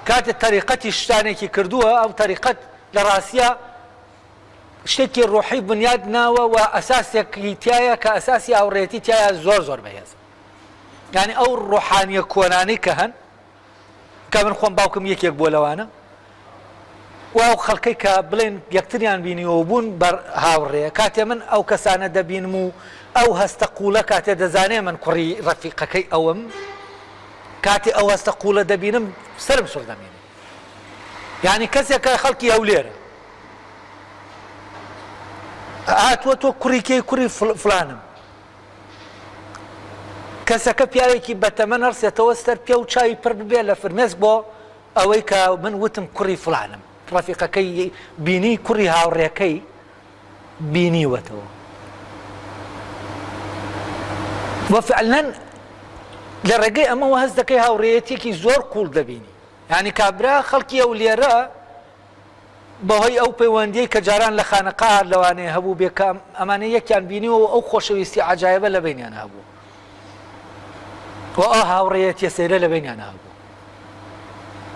Speaker 1: کاتێ تەریقەتی شتانێکی کردووە ئەو تەریقەت لە ڕاستە شتێکی ڕۆحی بنیاد ناوە و ئەساسێکی تایە کە ئەساسی هاوڕێتی تایە زۆر زۆر بەهێز یعنی ئەو ڕۆحانیە کۆنانەی کە هەن کە من خۆم باوکم یەکێک بووە لەوانە و ئەو خەڵکەی کە بڵێن یەکتریان بینیوە و بوون بە هاوڕێ، کاتێ من ئەو کەسانە دەبینم و ئەو هەستە قووڵە کاتێ دەزانێ من کوڕی ڕەفیقەکەی ئەوم، کاتێ ئەو هەستە قووڵە دەبینم سەرم سوڕ دەمێنێ. یانی کەسێک کە خەڵکی هەولێرە هاتووە تۆ کوڕی کێی کوڕی فڵانم کەسەکە پیاوێکی بەتەمەن هەڵسێتەوە سەر پێ و چاوی پڕ ببێ لە فرمێسک بۆ ئەوەی کە من وتم کوڕی فڵانم ڕەفیقەکەی بینی کوڕی هاوڕێکەی بینیوەتەوە و فعلا لە ڕێگەی ئەمەوە هەست دەکەی هاوڕێیەتیەکی زۆر قوڵ دەبینی یعنی کابرا خەڵکی ئەو لێرە بەهۆی ئەو پەیوەندیەی کە جاران لە خانەقا لەوانەیە هەبووبێ کە ئەمانە یەکیان بینیوە و ئەو خۆشەویستی عەجایەبە لە بەینیان هەبوو و ئەو هاوڕێیەتیە سەیرە لە بەینیان هەبوو.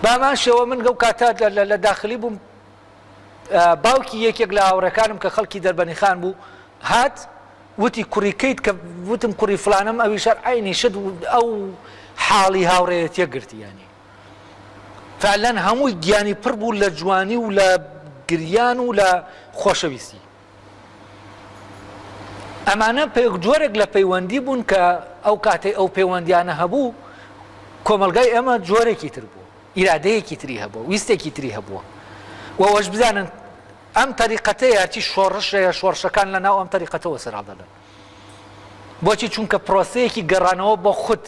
Speaker 1: بەهەمان شێوە من ئەو کاتە لە داخلی بووم باوکی یەکێک لە هاوڕێکانم کە خەڵکی دەربەنیخان بوو هات وتی کوڕی کەیت کە وتم کوڕی فلانم ئەویش هەر عەینی شت ئەو حاڵی هاوڕێیەتیە گرتی یانی فعلەن هەمووی گیانی پڕ بوو لە جوانی و لە گریان و لە خۆشەویستی. ئەمانە جۆرێک لە پەیوەندی بوون کە ئەو کاتەی ئەو پەیوەندیانە هەبوو کۆمەڵگای ئێمە جۆرێکی تر بوو، ئیرادەیەکی تری هەبوو، ویستێکی تری هەبووە و ئەوەش بزانن ئەم تەریقەتەیە هەرچی شۆڕشەیە شۆڕشەکان لە ناو ئەم تەریقەتەوە سەرهەڵدەدەن. بۆچی؟ چونکە پرۆسەیەکی گەڕانەوە بۆ خود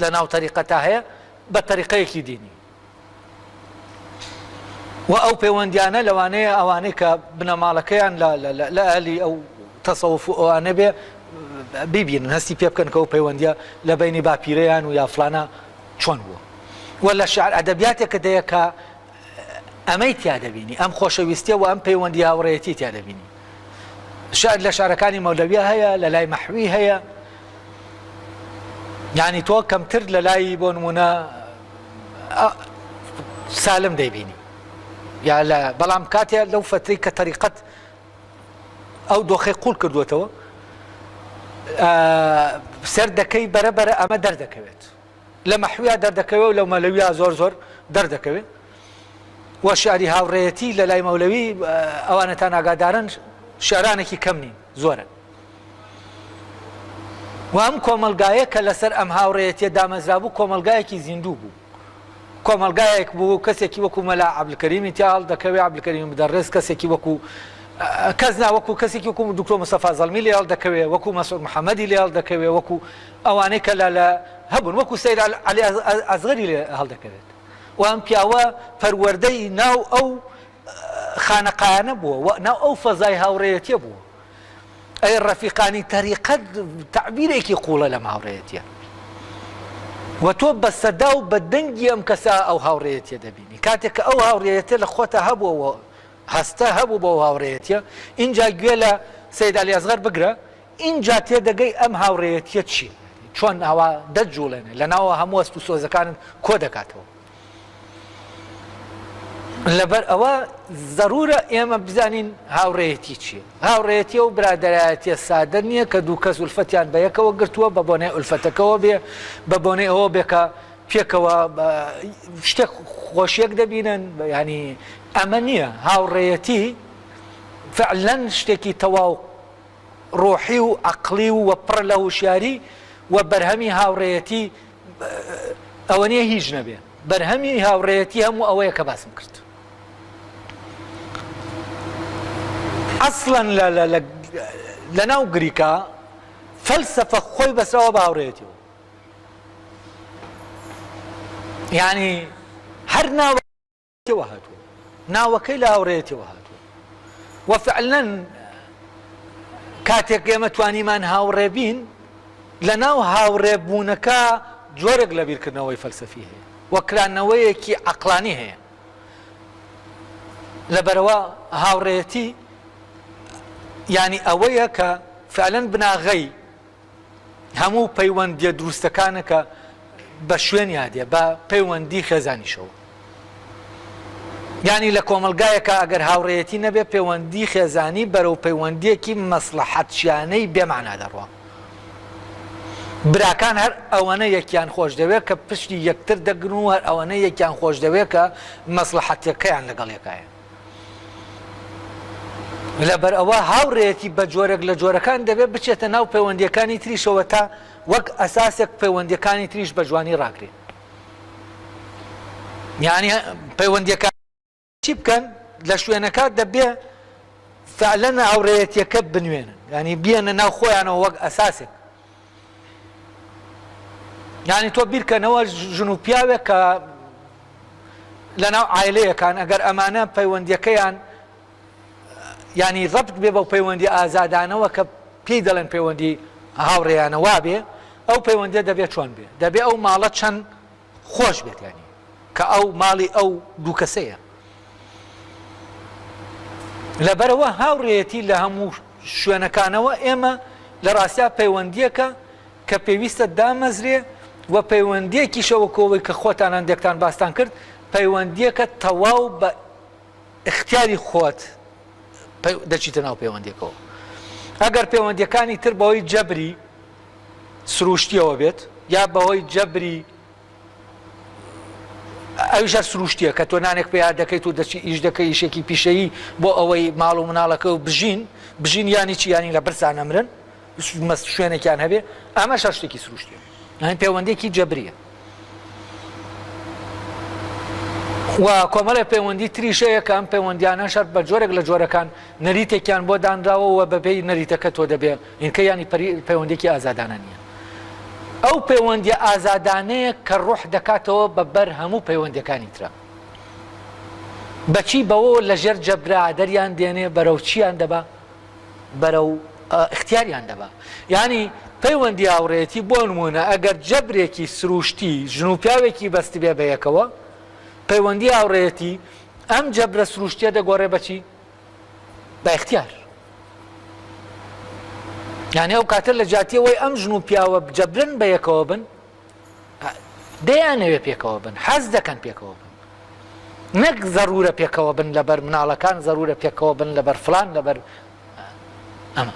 Speaker 1: لە ناو تەریقەتا هەیە بە تەریقەیەکی دینی و ئەو پەیوەندیانە لەوانەیە ئەوانەی کە بنەماڵەکەیان لە ئەهلی ئەو تەسەوف و ئەوانە بێ بیبینن هەستی پێ بکەن کە ئەو پەیوەندیە لە بینی باپیرەیان و یا فلانە چۆن بووە و لە شعر ئەدەبیاتێکە دەیە کە ئەمەی تیا دەبینی ئەم خۆشەویستیە و ئەم پەیوەندی هاوڕێیەتی تیا دەبینی شعر لە شعرەکانی مەولەویە هەیە لە لای مەحوی هەیە یعنی تۆ کەمتر لە لای بۆ نمونە سالم دەیبینی یا لە بەڵام کاتێ لەو فتری کە تەریقەت ئەو دۆخی قوڵ کردوێتەوە سەر دەکەی بەرە بەرە ئەمە دەردەکەوێت لە مەحویا دەردەکەوێ و لە مەلەویا زۆر زۆر دەردەکەوێ و شعری هاوڕێیەتی لە لای مەولەوی ئەوانەتان ئاگادارن شعرانێکی کەم نین زۆرن و ئەم کۆمەلگایە کە لەسەر ئەم هاوڕێیەتیە دامەزرابوو کۆمەلگایەکی زیندوو بوو کۆمەلگایەک بوو کەسێکی وەکو مەلا عەبدولکەریمی تیا هەڵدەکەوێ عەبدولکەریمی مدەڕێز کەسێکی وەکو کەس نا وەکو کەسێکی وەکو دکتۆر مستەفا زەڵمی لێ هەڵدەکەوێ وەکو مەسعود محەممەدی لێ هەڵدەکەوێ وەکو ئەوانەی کە لە لە هەبوون وەکو سەید عەلی ئەسغەری لێ هەڵدەکەوێت و ئەم پیاوە پەروەردەی ناو ئەو خانەقایانە بووە و ناو ئەو فەزای هاوڕێیەتیە بووە ئەی ڕەفیقانی تەریقەت تەعبیرێکی قوڵە لەم هاوڕێیەتیە و تۆ بە سەدا و بە دەنگی ئەم کەسە ئەو هاوڕێیەتیە دەبینی کاتێک کە ئەو هاوڕێیەتە لە خۆتە هەبووەوە هەستە هەبوو بەو هاوڕێیەتیە ئینجا گوێ لە سەید عەلی ئەسغەر بگرە ئینجا تێدەگەی ئەم هاوڕێیەتیە چیە چۆن ئاوا دەتجوڵێنێ لەناوە هەموو هەست و سۆزەکانت کۆ دەکاتەوە لەبەر ئەوە زەرورە ئێمە بزانین هاوڕێیەتی چیە هاوڕێیەتی و برادەرایەتیە سادە نییە کە دوو کەس ئولفەتیان بە یەکەوە گرتووە بە بۆنەی ئولفەتەکەوە بێ بە بۆنەی ئەوە بێ کە پێکەوە شتێک خۆشیەک دەبینن ینی ئەمە نییە هاوڕێیەتی فعلەن شتێکی تەواو ڕۆحی و عەقڵی و پڕ لە هوشیاری و بەرهەمی هاوڕێیەتی ئەوە نیە هیچ نەبێ بەرهەمی هاوڕێیەتی هەموو ئەوەیە کە باسم کرد ئەسڵەن لە لە لە ناو گریکا فەلسەفە خۆی بەسەوە بە هاوڕێیەتیەوە یعنی هەر ناوە تەوە هاتووە ناوەکەی لە هاوڕێیەتیەوە هاتووە و فعلەن کاتێک ئێمە توانیمان هاوڕێ بین لە ناو هاوڕێ بوونەکە جۆرێک لە بیرکردنەوەی فەلسەفی هەیە و کرانەوەیەکی عەقڵانی هەیە. لەبەرئەوە هاوڕێیەتی یانی ئەوەیە کە فعلەن بناغەی هەموو پەیوەندیە دروستەکانە کە بە شوێنیا دێ بە پەیوەندی خێزانیشەوە. یانی لە کۆمەڵگایەکا ئەگەر هاوڕێیەتی نەبێ پەیوەندی خێزانی بەرەو پەیوەندیەکی مەسڵەحەتچیانەی بێ مەعنا دەڕوا. براکان هەر ئەوەنە یەکیان خۆش دەوێ کە پشتی یەکتر دەگرن و هەر ئەوەنە یەکیان خۆش دەوێ کە مەسڵەحەتەکەیان لەگەڵ یەکایە. لەبەر ئەوە هاوڕێیەتی بە جۆرێک لە جۆرەکان دەبێ بچێتە ناو پەیوەندیەکانی تریشەوە تا وەک ئەساسێک پەیوەندیەکانی تریش بە جوانی ڕاگرێ. یانی پەیوەندیەکان چی بکەن لە شوێنەکە دەبێ فعلەن هاوڕێیەتیەکە بنوێنن ینی بیەنە ناو خۆیانەوە وەک ئەساسێک یعنی تۆ بیرکەنەوە ژن و پیاوێک کە لەناو عایلەیەکان ئەگەر ئەمانە پەیوەندیەکەیان ینی ڕەبت بێ بەو پەیوەندی ئازادانەوە کە پێی دەڵێن پەیوەندی هاوڕێیانە وابێ ئەو پەیوەندیە دەبێت چۆن بێ دەبێ ئەو ماڵە چەند خۆش بێت ینی کە ئەو ماڵی ئەو دوو کەسەیە لەبەرەوە هاوڕێیەتی لە هەموو شوێنەکانەوە ئێمە لە ڕاستیا پەیوەندیەکە کە پێویستە دامەزرێ و پەیوەندیەکیشە وەکۆەوەی کە خۆتان هەندێکتان باستان کرد پەیوەندیەکە تەواو بە ئیختیاری خۆت دەچیتە ناو پەیوەندیەکەوە ئەگەر پەیوەندیەکانی تر بەهۆی جەبری سروشتیەوە بێت یا بەهۆی جەبری ئەویش هەر سروشتیە کە تۆ نانێک پێیا دەکەیت و دەچی ئیش دەکەی ئیشێکی پیشەیی بۆ ئەوەی ماڵ و مناڵەکە و بژین بژین یانی چی یانی لە برسا نەمرن شوێنێکیان هەبێ ئەمەش هەر شتێکی سروشتیە یانی پەیوەندیەکی جەبریە و کۆمەڵێ پەیوەندی تریش هەیە کە ئەم پەیوەندیانەش هەر بە جۆرێک لە جۆرەکان نەریتێکیان بۆ دانراوە و بەپێی نەریتەکە تۆ دەبێ اینکە ینی پەیوەندێکی ئازادانە نییە ئەو پەیوەندیە ئازادانەیە کە ڕۆح دەکاتەوە بە بەر هەموو پەیوەندەکانی ترە بەچی بەوە لەژێر جەبرا دەریان دێنێ بەرەو چیان دەبا بەرەو ئیختیاریان دەبا. یانی پەیوەندی هاوڕێیەتی بۆ نموونە ئەگەر جەبرێکی سرووشتی ژن و پیاوێکی بەستبێ بە یەکەوە، پەیوەندی هاوڕێیەتی ئەم جەبرە سرووشتیە دەگۆڕێ بە چی؟ بە ئیختیار. یانی ئەو کاتە لە جیاتی ئەوەی ئەم ژن و پیاوە جەبرن بە یەکەوە بن، دەیانەوێ پێکەوە بن، حەز دەکەن پێکەوە بن. نەک زەرورە پێکەوە بن لەبەر مناڵەکان، زەرورە پێکەوە بن لەبەر فلان، لەبەر ئەمە.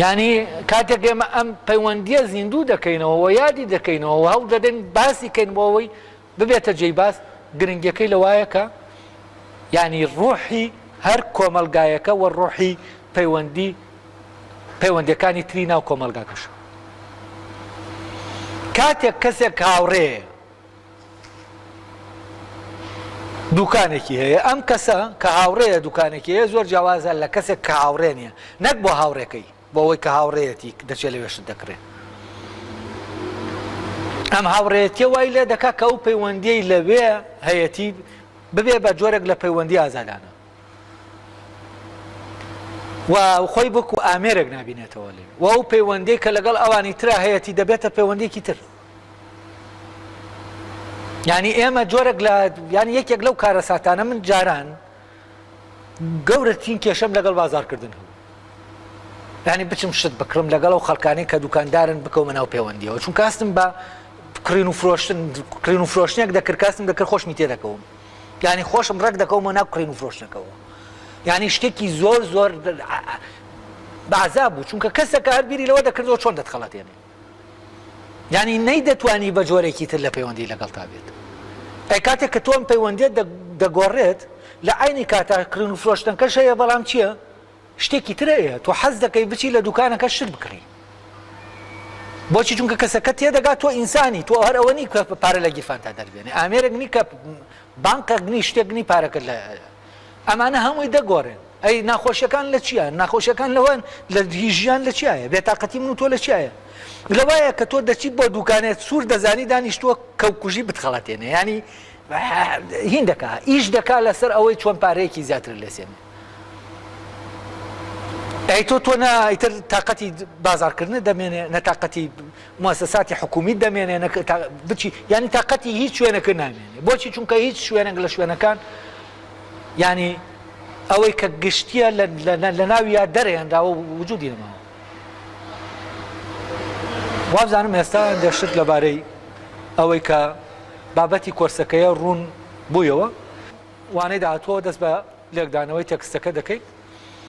Speaker 1: یانی کاتێک ئێمە ئەم پەیوەندیە زیندوو دەکەینەوە و یادی دەکەینەوە و هەوڵ دەدەین باسی کەین بۆ ئەوەی ببێتە جێی باس، گرنگیەکەی لەوایە کە یانی ڕۆحی هەر کۆمەڵگایەکە و ڕۆحی پەیوەندی پەیوەندیەکانی تری ناو کۆمەڵگاکەشە. کاتێک کەسێک هاوڕێیە دوکانێکی هەیە ئەم کەسە کە هاوڕێیە دوکانێکی هەیە زۆر جیاوازە لە کەسێک کە هاوڕێ نییە نەک بۆ هاوڕێکەی بۆ ئەوەی کە هاوڕێیەتی دەچێت لەوێ شت دەکڕێ. ئەم هاوڕێیەتیە وای لێ دەکا کە ئەو پەیوەندیەی لەوێ هەیەتی ببێ بە جۆرێک لە پەیوەندی ئازادانە و خۆی وەکو ئامێرێک نابینێتەوە لێ و ئەو پەیوەندی کە لەگەڵ ئەوانی ترا هەیەتی دەبێتە پەیوەندێکی تر. یعنی ئێمە جۆرێک لە یعنی یەکێک لەو کارەساتانە من جاران گەورەترین کێشەم لەگەڵ بازاڕکردن هەبوو. یانی بچم شت بکڕم لەگەڵ ئەو خەڵکانەی کە دوکاندارن بکەومە ناو پەیوەندیەوە چونکە هەستم بە کڕین و فرۆشتن کڕین و فرۆشتنێک دەکرد کە هەستم دەکرد خۆشمی تێدەکەوم یانی خۆشم ڕێک دەکەومە ناو کڕین و فرۆشتنەکەوە یانی شتێکی زۆر زۆر بەعزاب بوو چونکە کەسەکە هەر بیری لەوە دەکردەوە چۆن دەتخەڵەتێنێ یانی نەیدەتوانی بە جۆرێکی تر لە پەیوەندی لەگەڵتا بێت. ئەی کاتێک کە تۆ ئەم پەیوەندیە دەگۆڕێت لە عەینی کاتا کڕین و فرۆشتنەکەش هەیە بەڵام چییە؟ شتێکی تر هەیە تۆ حەز دەکەی بچی لە دوکانەکە شت بکڕی. بۆچی چونکە کەسەکە تێدەگات تۆ ئینسانی تۆ هەر ئەوە نی کە پارە لە گیرفانتا دەربێنێ ئامێرێک نی کە بانقێک نی شتێک نی پارەکەت لە ئەمانە هەمووی دەگۆڕێن. ئەی ناخۆشیەکان لە چییە؟ ناخۆشیەکان لەوەن لە هی ژیان لە چیایە؟ بێتاقەتی من و تۆ لە چیایە؟ لەوایە کە تۆ دەچی بۆ دوکانێت سوور دەزانی دانیشتووە کەوکوژی بتخەڵەتێنێ یانی هین دەکا ئیش دەکا لەسەر ئەوەی چۆن پارەیەکی زیاتر لێسێنێ. ئەی تۆ تۆ نە ئیتر تاقەتی بازاڕکردنت دەمێنێ نە تاقەتی موسەساتی حکومیت دەمێنێ نە بچی یانی تاقەتی هیچ شوێنەکە نامێنێ بۆچی چونکە هیچ شوێنێک لە شوێنەکان یانی ئەوەی کە گشتیە لە ناویا دەرێنراوە وجودی نەماوە وابزانم ئێستا دەشت لەبارەی ئەوەی کە بابەتی کۆرسەکەیە ڕوون بوویەوە وانەی داهاتووە دەست بە لێکدانەوەی تێکستەکە دەکەین.